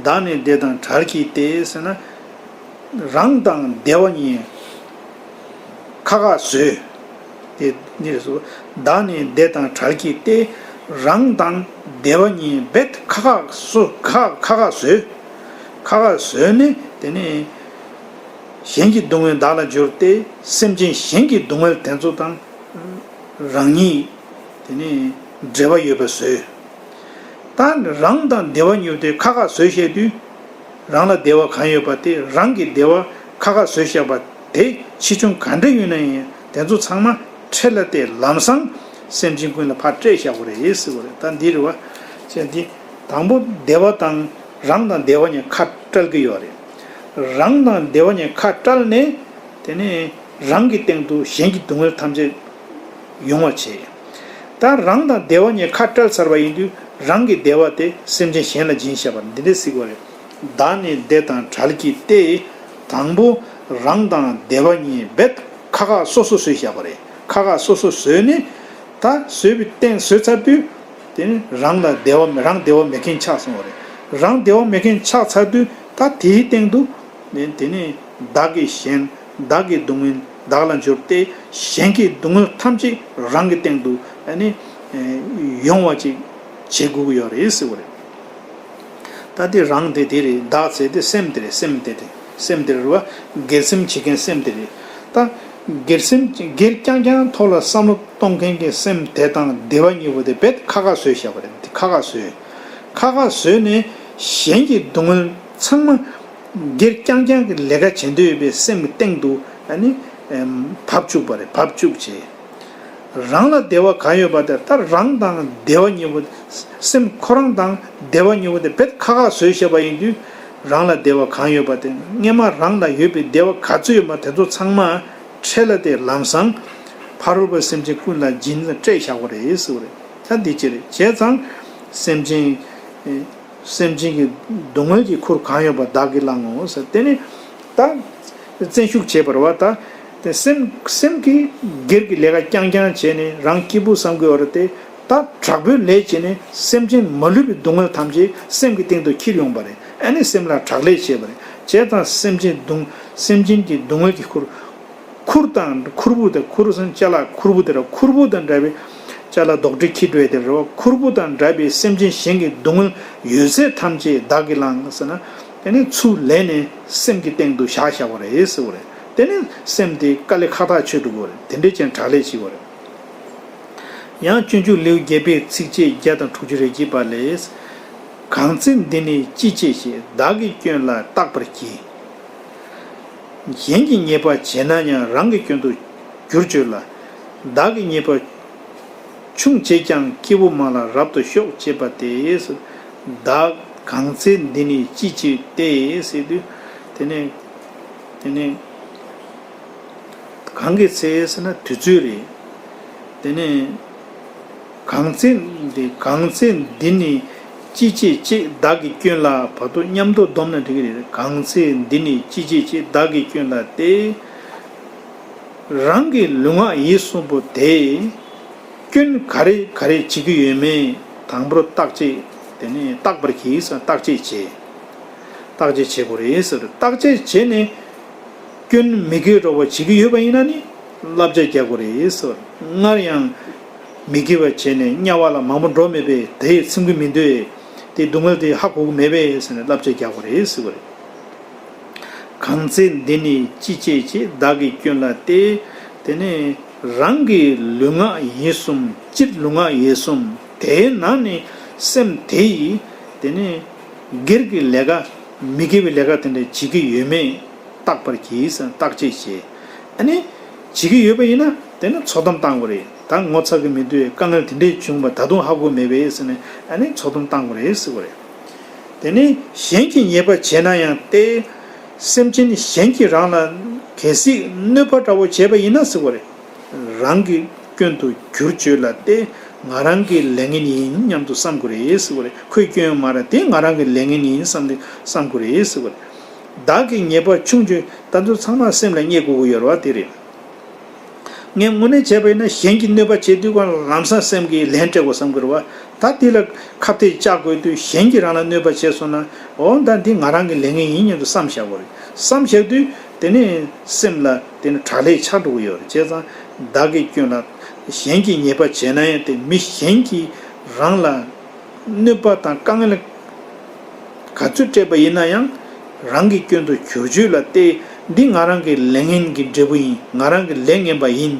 བདག་ནི་བདེ་དང་བྲལ་གྱི་སྟེ་ཟེར་ན། རང་དང་བདེ་བ་གཉིས་ཁ་ཁ་བཟོས། དེ་ནི་སོ། བདག་ནི་བདེ་དང་བྲལ་གྱི་སྟེ། རང་དང་བདེ་བ་གཉིས་རྦད་ཁ་ཁ་སོ་ཁ་ཁ་ཁ་བཟོས། ཁ་ཁ་བཟོས་ནས་དེ་ནས་གཞན་གྱི་སྡུག་བསྔལ་བདག་ལ་སྦྱོར་ཏེ་སེམས་ཅན་གཞན་གྱི་སྡུག་བསྔལ་དེ་ཚོ་དང་རང་ཉིད་དེ་ནས་འབྲེལ་བ་ཡོད་པ་བཟོས། ད་རང་དང་བདེ་བ་གཉིས་དེ་ཁ་ཁ་བཟོས་བཤད་དུས། རང་ལ་བདེ་བ་གང་ཡོད་པ་དེ་རང་གི་བདེ་བ་ཁ་ཁ་བཟོས་བཞག་པ་དེ་ཆེ་ཆུང་ག་འདྲ་ཡོད་ན་ཡང་དེ་ཚོ་ཚང་མ་འཕྲལ་ལ་དེ་ལམ་སང་སེམས་ཅན་ཀུན་ལ་ཕར་སྤྲད་བཞག་པ་རེད་ཟེར་བ་རེད། ད་འདི་རེད་བ། ཅེས་འདི་དང་པོ་བདེ་བ་དང་རང་དང་བདེ་བ་གཉིས་ཁ་བྲལ་གྱི་ཡོད་རེད། རང་དང་བདེ་བ་གཉིས་ཁ་བྲལ་ནས། དེ་ནས་རང་གི་སྟེང་དུ་གཞན་གྱི་སྡུག་བསྔལ་ཐམས་ཅད་ཡོང་བར་བྱེད། ད་རང་དང་བདེ་བ་གཉིས་ཁ་བྲལ་ཚར་བ་ཡིན་དུས་རང་གི་བདེ་བ་དེ་སེམས་ཅན་གཞན་ལ་སྦྱིན་བཞག་པ་འདི་འདྲ་ཟེར་གྱི་ཡོད་རེད། བདག་ནི་བདེ་དང་བྲལ་གྱི་སྟེ། དང་པོ་རང་དང་བདེ་བ་གཉིས་རྦད་ཁ་ཁ་སོ་སོ་བཟོས་བཞག་པ་རེད། ཁ་ཁ་སོ་སོ་བཟོས་ནས་ད་བཟོས་པའི་སྟེང་བཟོས་ཚར་དུས། དེ་ནི་རང་ལ་བདེ་བ་མེད། རང་བདེ་བ་མེད་མཁན་ཆགས་སོང་བ་རེད། རང་བདེ་བ་མེད་མཁན་ཆགས་ཚར་དུས་ད་དེའི་སྟེང་དུ་ནི་དེ་ནི་བདག་གི་ཞེན། བདག་གི་སྡུག་བསྔལ་བདག་ལ་འབྱོར་ཏེ་གཞན་གྱི་སྡུག་བསྔལ་ཐམས་ཅད་རང་གི་སྟེང་དུ་ཨ་ནི་ཡོང་བ་ཅིག་བྱེད་དགོས་ཀྱི་ཡོད་རེད་ཟེར་བ་རེད། ད་དེ་རང་དེ་དེ་རེད། བདག་ཟེར་དེ་སེམས་དེ་རེད། སེམས་དེ་རེད། སེམས་དེ་རེད་བ། སྒེར་སེམས་བྱེད་མཁན་སེམས་དེ་རེད། ད་སྒེར་སེམས་སྒེར་རྐྱང་རྐྱང་ཐོག་ལ་བསམ་བློ་གཏོང་མཁན་གྱི་སེམས་དེ་དང་བདེ་བ་གཉིས་པོ་དེ་རྦད་ཁ་ཁ་བཟོས་བཞག་པ་རེད། དེ་ཁ་ཁ་བཟོས། ཁ་ཁ་བཟོས་ནས་གཞན་གྱི་སྡུག་བསྔལ་ཚང་མ་སྒེར་རྐྱང་རྐྱང་གི་ལས་ཀ་བྱེད་འདོད་ཡོད་པའི་སེམས་ཀྱི་སྟེང་དུ་ཨ་ནི་བབས་བཅུག་པ་རེད། བབས་བཅུག་བྱས། རང་ལ་བདེ་བ་གང་ཡོད་པ་དེ་ལྟར་རང་དང་བདེ་བ་གཉིས་པོ། སེམས་ཁོ་རང་དང་བདེ་བ་གཉིས་པོ་དེ་རྦད་ཁ་ཁ་བཟོས་བཞག་པ་ཡིན་དུས་རང་ལ་བདེ་བ་གང་ཡོད་པ་དེ་སྔས་མ་རང་ལ་ཡོད་པའི་བདེ་བ་ག་ཚོད་ཡོད་པ་དེ་ཚོ་ཚང་མ་འཕྲལ་ལ་དེ་ལམ་སང་ཕ་རོལ་པོ་སེམས་ཅན་ཀུན་ལ་སྦྱིན་ལ་སྤྲད་བཞག་པ་རེད་ཟེར་བ་རེད། ད་འདི་ཅི་རེད། བྱས་ཙང་སེམས་ཅན། སེམས་ཅན་གྱི་སྡུག་བསྔལ་གྱི་ཁུར་གང་ཡོད་པ་བདག་གིས་བླངས་ངོ་ཟེར། དེ་ནི་ད་བཙན་ཤུགས་བྱས་པ་རེད་བ། ད་དེ་སེམས་སེམས་ཀྱིས་སྒེར་གྱི་ལས་ཀ་རྐྱང་རྐྱང་བྱས་ནས་རང་སྐྱིད་པོ་བསམ་གྱི་ཡོད་རེད་དེ། ད་དྲག་པོའི་ལས་བྱས་ནས་སེམས་ཅན་མ་ལུས་པའི་སྡུག་བསྔལ་ཐམས་ཅད་སེམས་ཀྱི་སྟེང་དུ་འཁྱེར་ཡོང་པ་རེད། ཨ་ནི་སེམས་ལ་དྲག་ལས་བྱས་པ་རེད། བྱས་ཙང་སེམས་ཅན་སྡུག་སེམས་ཅན་གྱི་སྡུག་བསྔལ་གྱི་ཁུར། ཁུར་དང་ཁུར་བུ་དེ། ཁུར་ཟེར་ན་ཅ་ལག་ཁུར་བུ་དེ་ར། ཁུར་བུ་དང་འདྲ་བའི་ཅ་ལག་རྡོག་དྲིལ་འཁྱེར་འགྲོ་ཡ་དེ་ར་བ། ཁུར་བུ་དང་འདྲ་བའི་སེམས་ཅན་གཞན་གྱི་སྡུག་བསྔལ་ཡོད་ཚད་ཐམས་ཅད་བདག་གིས་བླངས་ཟེར་ན། དེ་ནི་ཚུར་ལེན་ནས་སེམས་ཀྱི་སྟེང་དུ་བཞག་བཞག་པ་རེད་ཟེར་བ་རེད། དེ་ནི་སེམས་དེ་དཀའ་ལས་ཁག་ཐག་ཆོད་འགྲོ་གི་རེད། དེ་འདྲའི་ཅན་དྲག་ལས་བྱེད་པ་རེད། ཡང་སྤྱོད་འཇུག་ལེའུ་བརྒྱད་པའི་ཚིགས་བཅད་བརྒྱ་དང་དྲུག་ཅུ་རེ་གཅིག་པ་ལས། གང་ཚེ་འདི་ནི་ཅི་བྱེད་ཅེས། བདག་གི་སྐྱོན་ལ་བརྟག་པར་གྱིས། གཞན་གྱི་ཉེས་པ་བྱས་ན་ཡང་། རང་གི་སྐྱོན་དུ་འགྱུར་བྱོས་ལ། བདག་གི་ཉེས་པ་ཆུང་བྱས་ཀྱང་། སྐྱེས་བུ་མ་ལ་རབ་ཏུ་ཤོག་ཅེས་པ་སྟེ། བདག་གང་ཚེ་འདི་ནི་ཅི་བྱེད་དེ་ཟེར་དུས། དེ་ནས་དེ་ནས། གང་གི་ཚེ་ཟེར་ན་དུས་ཚོད་རེད། དེ་ནས་གང་ཚེ་འདི་གང་ཚེ་འདི་ནི་ཅི་བྱེད་ཅེས། བདག་གི་སྐྱོན་ལ་བར་དུ་མཉམ་དུ་བསྡོམས་ན་འགྲིག་གི་རེད། གང་ཚེ་འདི་ནི་ཅི་བྱེད་ཅེས། བདག་གི་སྐྱོན་ལ་སྟེ། རང་གི་ལུས་ངག་ཡིད་གསུམ་པོ་དེ་སྐྱོན་ག་རེ་ག་རེ་བྱེད་ཀྱི་ཡོད་མེད་དང་པོར་བརྟག་དཔྱད། དེ་ནས་བརྟག་པར་གྱིས་ཟེར། བརྟག་དཔྱད་བྱེད། བརྟག་དཔྱད་བྱེད་དགོས་རེད་ཟེར། བརྟག་དཔྱད་བྱས་ནས། སྐྱོན་མི་དགེ་འགྲོ་བ་བྱེད་ཀྱི་ཡོད་པ་ཡིན་ན་ནི་བསླབ་བྱ་རྒྱག་དགོས་རེད་ཟེར། སྔར་ཡང་མི་དགེ་བ་བྱས་ནས་དམྱལ་བ་ལ་མང་པོ་འགྲོ་མེད་པས། དེ་ཡིས་ཚིམ་གྱི་མི་འདོད། དེ་སྡུག་བསྔལ་དེ་ཧ་གོ་གི་མེད་པས་ཟེར་ནས་བསླབ་བྱ་རྒྱག་དགོས་རེད་ཟེར་བ་རེད། གང་ཚེ་འདི་ནི་ཅི་སྐྱེས་བྱེད། བདག་གི་སྐྱོན་ལ་བལྟས། དེ་ནས་རང་གི་ལུས་ངག་ཡིད་གསུམ། སྤྱིར་ལུས་ངག་ཡིད་གསུམ། དེའི་ནང་ནས་སེམས་དེ་ཡིས་དེ་ནས་སྒེར་གྱི་ལས་ཀ་མི་དགེ་བའི་ལས་ཀ་དེ་འདྲ་བྱེད་ཀྱི་ཡོད་མེད་བརྟག་པར་གྱིས་ཟེར་བརྟག་དཔྱད་བྱེད། ཨ་ནི་བྱེད་ཀྱི་ཡོད་པ་ཡིན་ན་དེ་ནི་ཚོགས་གཏམ་བཏང་དགོས་རེད། ད་ངོ་ཚ་གི་མི་འདུག་དཀའ་ངལ་དེ་འདྲས་བྱུང་བ་ད་དུང་ཧ་གོ་མེད་པས་ཟེར་ནས་ཨ་ནི་ཚོགས་གཏམ་བཏང་དགོས་རེད་ཟེར་དགོས་རེད། དེ་ནས་གཞན་གྱིས་ཉེས་པ་བྱས་ན་ཡང་སྟེ། སེམས་ཅན་གཞན་གྱིས་རང་ལ་གལ་སྲིད་གནོད་པ་འདྲ་བོ་བྱས་པ་ཡིན་ན་ཟེར་བ་རེད། རང་གི་སྐྱོན་དུ་གྱུར་བྱོས་ལ་སྟེ། ང་རང་གི་ལས་ངན་ཡིན་སྙམ་དུ་བསམ་དགོས་རེད་ཟེར་བ་རེད། ཁོའི་སྐྱོན་ཡོད་མ་རེད། དེ་ང་རང་གི་ལས་ངན་ཡིན་བསམ་སྟེ་བསམ་དགོས་རེད་ཟེར་བ་རེད། བདག་གི་ཉེས་པ་ཆུང་ཆུང་ད་ཚོ་ཚང་མ་སེམས་ལ་རྙེད་དགོས་ཀྱི་ཡོད་རེད་བ། དེ་རེད། ངས་དངོས་གནས་བྱས་པ་ཡིན་ན་གཞན་གྱིས་གནོད་པ་བྱེད་དུས་ཀྱང་ལམ་སང་སེམས་ཀྱིས་ལན་སྤྲད་དགོས་བསམ་གྱི་རེད་བ། ད་དེ་ལ་ཁ་གཏད་བཅག་དགོས་དུས་གཞན་གྱིས་རང་ལ་གནོད་པ་བྱས་སོང་ན། འོ་ད་འདི་ང་རང་གི་ལས་ངན་ཡིན་སྙམ་དུ་བསམ་བཞག་དགོས་རེད། བསམ་བཞག་དུས་དེ་ནས་སེམས་ལ་དེ་ནི་དྲག་ལས་ཆགས་འགྲོ་གི་ཡོད་རེད། བྱས་ཙང་བདག་གི་སྐྱོན་ལ། གཞན་གྱིས་ཉེས་པ་བྱས་ན་ཡང་དེ་མི་གཞན་གྱིས་རང་ལ་གནོད་པ་དང་དཀའ་ངལ་ག་ཚོད་སྤྲད་པ་ཡིན་ན་ཡང་། རང་གི་སྐྱོན་དུ་གྱུར་བྱོས་ལ་བལྟས། འདི་ང་རང་གི་ལས་ངན་གྱི་འབྲས་བུ་ཡིན། ང་རང་གི་ལས་ངན་པ་ཡིན།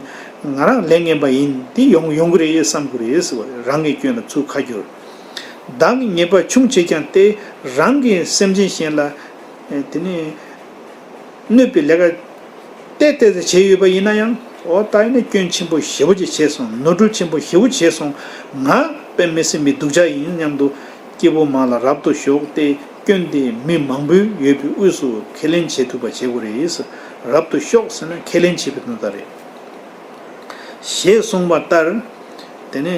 ང་རང་ལས་ངན་པ་ཡིན། འདི་ཡོང་ཡོང་གི་རེད་བསམ་དགོས་རེད་ཟེར་བ་རེད། རང་གི་སྐྱོན་ལ་ཚུར་ཁ་བསྒྱུར། བདག་གི་ཉེས་པ་ཆུང་བྱེད་ཀྱང་སྟེ། རང་གིས་སེམས་ཅན་གཞན་ལ་དེ་ནི་གནོད་པའི་ལས་ཀ་ཏོག་ཙམ་བྱས་ཡོད་པ་ཡིན་ན་ཡང་། འོ་ད་ཡིན་ན་སྐྱོན་ཆེན་པོ་ཞེ་པོ་ཅིག་བྱས་སོང་། ནོར་འཁྲུལ་ཆེན་པོ་ཞེ་པོ་བྱས་སོང་། ང་དཔེ་མི་སྲིད་པའི་སྡུག་ཅག་ཡིན་སྙམ་དུ་སྐྱེ་བོ་མང་ལ་རབ་ཏུ་ཞོག་སྟེ། སྐྱོན་དེ་མི་མང་པོས་ཡོད་པའི་དབུས་སུ་ཁས་ལེན་བྱེད་ཐུབ་པ་བྱེད་དགོས་རེད། རབ་ཏུ་ཞོག་ཟེར་ན་ཁས་ལེན་བྱེད་པའི་དོན་དག་རེད། ཞེས་གསུངས་པ་ལྟར། དེ་ནས་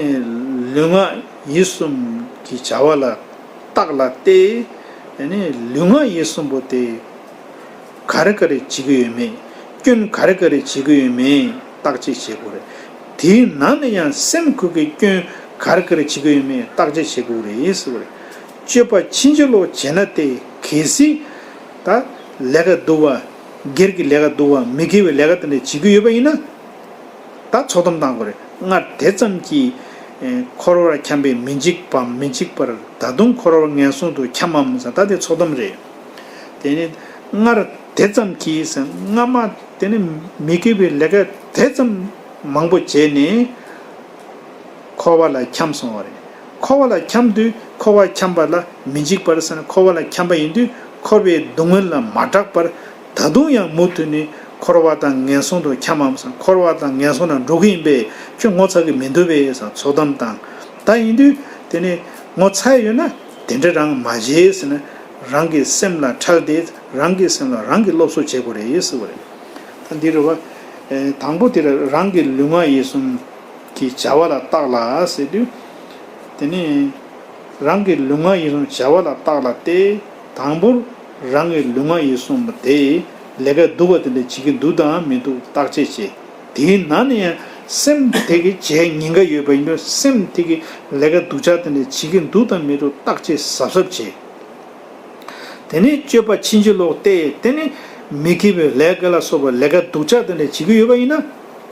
ལུས་ངག་ཡིད་གསུམ་གྱི་བྱ་བ་ལ་བརྟག་ལ་བལྟས། དེ་ནས་ལུས་ངག་ཡིད་གསུམ་པོ་དེ་ག་རེ་ག་རེ་བྱེད་ཀྱི་ཡོད་མེད། སྐྱོན་ག་རེ་ག་རེ་བྱེད་ཀྱི་ཡོད་མེད་བརྟག་དཔྱད་བྱེད་དགོས་རེད། དེའི་ནང་ནས་ཡང་སེམས་ཁུར་གྱི་སྐྱོན་ག་རེ་ག་རེ་བྱེད་ཀྱི་ཡོད་མེད་བརྟག་དཔྱད་བྱེད་དགོས་རེད་ཟེར་བ་རེད། སྤྱོད་པ་ཕྱིན་ཅི་ལོག་བྱས་ན་སྟེ། གལ་སྲིད་ད་ལས་ཀ་སྡུག་པ། སྒེར་གྱི་ལས་ཀ་སྡུག་པ། མི་དགེ་བའི་ལས་ཀ་དེ་འདྲ་བྱེད་ཀྱི་ཡོད་པ་ཡིན་ན། ད་ཚོགས་གཏམ་བཏང་དགོས་རེད། སྔར་དེ་ཙམ་གྱིས་ཨེ་འཁོར་བར་འཁྱམས་པས་མི་འཇིགས་པ། མི་འཇིགས་པར་ད་དུང་འཁོར་བར་ངན་སོང་དུ་འཁྱམས་མམ་ཟེར། ད་དེ་ཚོགས་གཏམ་རེད། དེ་ནི་སྔར་དེ་ཙམ་གྱིས་ཟེར། སྔ་མ་དེ་ནི་མི་དགེ་བའི་ལས་ཀ་དེ་ཙམ་མང་པོ་བྱས་ནས། འཁོར་བ་ལ་འཁྱམས་སོང་བ་རེད། འཁོར་བ་ལ་འཁྱམས་དུས་འཁོར་བར་འཁྱམས་པ་ལ་མི་འཇིགས་པར་ཟེར་ན། འཁོར་བ་ལ་འཁྱམས་པ་ཡིན་དུས་འཁོར་བའི་སྡུག་བསྔལ་ལ་མ་སྐྲག་པར། ད་དུང་ཡང་མུ་མཐུད་ནས་འཁོར་བ་དང་ངན་སོང་དུ་འཁྱམས་མམ་ཟེར། འཁོར་བ་དང་ངན་སོང་ལ་འགྲོ་གི་ཡིན་པས་ཁྱོད་ངོ་ཚ་གི་མི་འདུག་པས་ཟེར་ཚོགས་གཏམ་བཏང་། ད་ཡིན་དུས་དེ་ནས་ངོ་ཚ་ཡོད་ན་དེ་འདྲ་རང་མ་བྱེད་ཟེར་ན། རང་གི་སེམས་ལ་ཁྲེལ་ཏེ་རང་གི་སེམས་ལ་རང་གིས་སློབ་གསོ་བྱེད་དགོས་རེད་ཟེར་བ་རེད། ད་འདི་རེད་བ། ཨེ་དང་པོ་དེ་ལ་རང་གི་ལུས་ངག་ཡིད་གསུམ་གྱི་བྱ་བ་ལ་བརྟག་ལ་ཟེར་དུས། དེ་ནི་རང་གི་ལུས་ངག་ཡིད་གསུམ་བྱ་བ་ལ་བརྟག་ལ་སྟེ། དང་པོར་རང་གི་ལུས་ངག་ཡིད་གསུམ་དེ་ལས་ཀ་སྡུག་པ་དེ་འདྲ་བྱེད་ཀྱི་འདུག་དང་མི་འདུག་བརྟག་དཔྱད་བྱེད། དེའི་ནང་ནས་ཡང་སེམས་དེ་གི་བྱེད་ཉེན་ཁ་ཡོད་པ་ཡིན་ན་སེམས་དེ་གི་ལས་ཀ་སྡུག་ཅག་དེ་འདྲ་བྱེད་ཀྱི་འདུག་དང་མི་འདུག་བརྟག་དཔྱད་གཟབ་གཟབ་བྱེད། དེ་ནས་སྤྱོད་པ་ཕྱིན་ཅི་ལོག་སྟེ། དེ་ནས་མི་དགེ་བའི་ལས་ཀ་ལ་སོགས་པ་ལས་ཀ་སྡུག་ཅག་དེ་འདྲ་བྱེད་ཀྱི་ཡོད་པ་ཡིན་ན།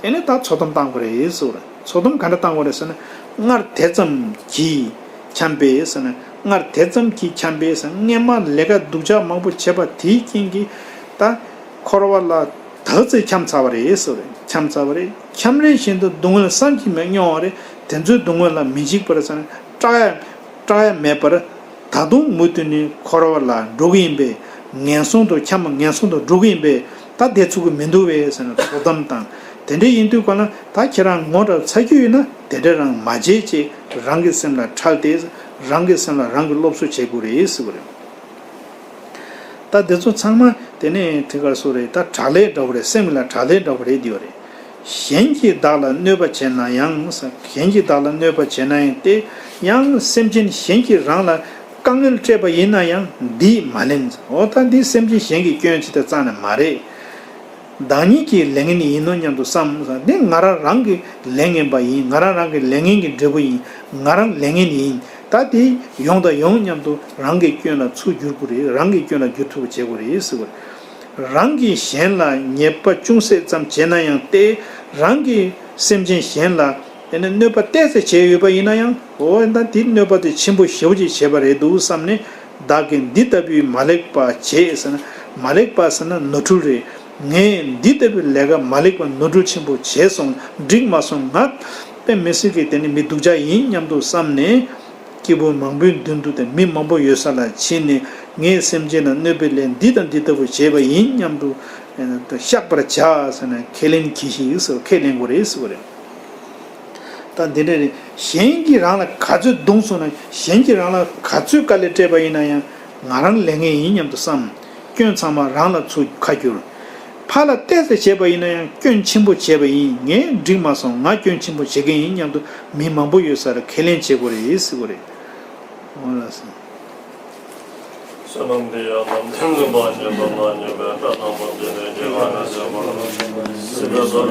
དེ་ནས་ད་ཚོགས་གཏམ་བཏང་དགོས་རེད་ཟེར་བ་རེད། ཚོགས་གཏམ་ག་འདྲ་བཏང་དགོས་རེད་ཟེར་ན། སྔར་དེ་ཙམ་གྱིས་འཁྱམས་པས་ཟེར་ན། སྔར་དེ་ཙམ་གྱིས་འཁྱམས་པས་ཟེར་ན། སྔས་མ་ལས་ཀ་སྡུག་ཅག་མང་པོ་བྱས་པ་དེའི་རྐྱེན་གྱིས་ད་འཁོར་བ་ལ་དག་ཚེ་འཁྱམས་ཚར་བ་རེད་ཟེར་བ་རེད། འཁྱམས་ཚར་བ་རེད། འཁྱམས་རེ་བཞིན་དུ་སྡུག་བསྔལ་བསམ་གྱིས་མི་མྱོང་བ་རེད། དེ་ཚོའི་སྡུག་བསྔལ་ལ་མི་འཇིགས་པར་ཟེར་ན། སྐྲག་ཡ་སྐྲག་ཡ་མེད་པར། ད་དུང་མུ་མཐུད་ནས་འཁོར་བ་ལ་འགྲོ་གི་ཡིན་པས། ངན་སོང་དུ་འཁྱམས་ངན་སོང་དུ་འགྲོ་གི་ཡིན་པས། ད་བསྡད་ཚུགས་ཀྱི་མི་འདུག་པས་ཟེར་ནས་ཚོགས་གཏམ་བཏང་། དེ་འདྲ་ཡིན་དུས་ག་ལ་ད་ཁྱེད་རང་ངོ་འདྲ་ཚ་རྒྱུ་ཡིན་ན་དེ་འདྲ་རང་མ་བྱེད་ཅེས་རང་གི་སེམས་ལ་ཁྲེལ་ཏེ། རང་གི་སེམས་ལ་རང་གིས་སློབ་གསོ་བྱེད་དགོས་རེད་ཟེར་བ་རེད། ད་འདི་ཚོ་ཚང་མ་དེ་ནས་དེ་གར་སོ་རེད། ད་དྲག་ལས་འདྲ་བོ་རེད། སེམས་ལ་དྲག་ལས་འདྲ་བོ་རེད་འདི་བ་རེད། གཞན་གྱིས་བདག་ལ་གནོད་པ་བྱས་ན་ཡང་། གཞན་གྱིས་བདག་ལ་གནོད་པ་བྱས་ན་ཡང་སྟེ། ཡང་སེམས་ཅན་གཞན་གྱིས་རང་ལ་དཀའ་ངལ་སྤྲད་པ་ཡིན་ན་ཡང་འདིས་མ་ལན། འོ་ད་འདི་སེམས་ཅན་གཞན་གྱི་སྐྱོན་ཅིག་དང་རྩ་ནས་མ་རེད། བདག་ཉིད་ཀྱི་ལས་ངན་ཡིན་ནོ་སྙམ་དུ་བསམ། འདི་ང་རང་རང་གི་ལས་ངན་པ་ཡིན། ང་རང་རང་གི་ལས་ངན་གྱི་འབྲས་བུ་ཡིན། ང་རང་ལས་ངན་ཡིན། ད་དེ་ཡོང་དང་ཡོང་སྙམ་དུ་རང་གི་སྐྱོན་ལ་ཚུར་བསྒྱུར་དགོས་རེད། རང་གི་སྐྱོན་ལ་བསྒྱུར་ཐུབ་པ་བྱེད་དགོས་རེད་ཟེར་བ་རེད། རང་གིས་གཞན་ལ་ཉེས་པ་ཅུང་ཟད་ཙམ་བྱས་ན་ཡང་སྟེ། རང་གིས་སེམས་ཅན་གཞན་ལ་དེ་ནི་གནོད་པ་ཏོག་ཙམ་བྱས་ཡོད་པ་ཡིན་ན་ཡང་། འོ་ད་དེའི་གནོད་པ་དེ་ཆེན་པོ་ཞེ་པོ་ཅིག་བྱས་པ་རེད་འདུག་བསམ་ནས། བདག་གིས་འདི་ལྟ་བུའི་མ་ལེགས་པ་བྱས་ཟེར་ན། མ་ལེགས་པ་ཟེར་ན་ནོར་འཁྲུལ་རེད། ངས་འདི་ལྟ་བུའི་ལས་ཀ་མ་ལེགས་པ་ནོར་འཁྲུལ་ཆེན་པོ་བྱས་སོང་། འགྲིག་མ་སོང་། ང་དཔེ་མི་སྲིད་ཀྱི་དེ་ནི་མི་སྡུག་ཅག་ཡིན་སྙམ་དུ་བསམ་ནས། སྐྱེ་བོ་མང་པོའི་མདུན་དུ་དེ་མི་མང་པོ་ཡོད་ས་ལ་ཕྱིན་ནས། ངས་སེམས་ཅན་ལ་གནོད་པའི་ལས་འདི་དང་འདི་ལྟ་བུ་བྱས་པ་ཡིན་སྙམ་དུ་བཤགས་པར་བྱ་ཟེར་ནས། ཁས་ལེན་གྱིས་ཤིག་ཟེར། ཁས་ལེན་དགོས་རེད་ཟེར་བ་རེད། ད་འདི་འདྲ་རེད། གཞན་གྱིས་རང་ལ་ག་ཚོད་རྡུང་སོང་ན། གཞན་གྱིས་རང་ལ་ག་ཚོད་དཀའ་ལས་སྤྲད་པ་ཡིན་ན་ཡང་། ང་རང་ལས་ངན་ཡིན་སྙམ་དུ་བསམ། སྐྱོན་ཚང་མ་རང་ལ་ཚུར་ཁ་བསྒྱུར། ཕར་ལ་ཏོག་ཙམ་བྱས་པ་ཡིན་ན་ཡང་། སྐྱོན་ཆེན་པོ་བྱས་པ་ཡིན། ངས་འགྲིག་མ་སོང་། ང་སྐྱོན་ཆེན་པོ་བྱེད་མཁན་ཡིན་སྙམ་དུ་མི་མང་པོ་ཡོད་ས་ལ་ཁས་ལེན་བྱེད་དགོས་རེད་ཟེར་དགོས་རེད། འོ་ལགས་སོ། བསོད་ནམས་འདི་ཡང་དམ་ལྡན་གྱི་བང་ཞིན་དུ་ན་སྙོམས་པའི་སྐྲ་དང་པོ་འདི་ནས་སྐྱེ་བ་ནས་སྐྱེ་བར་སྲིད་པའི་བསོད་ནམས།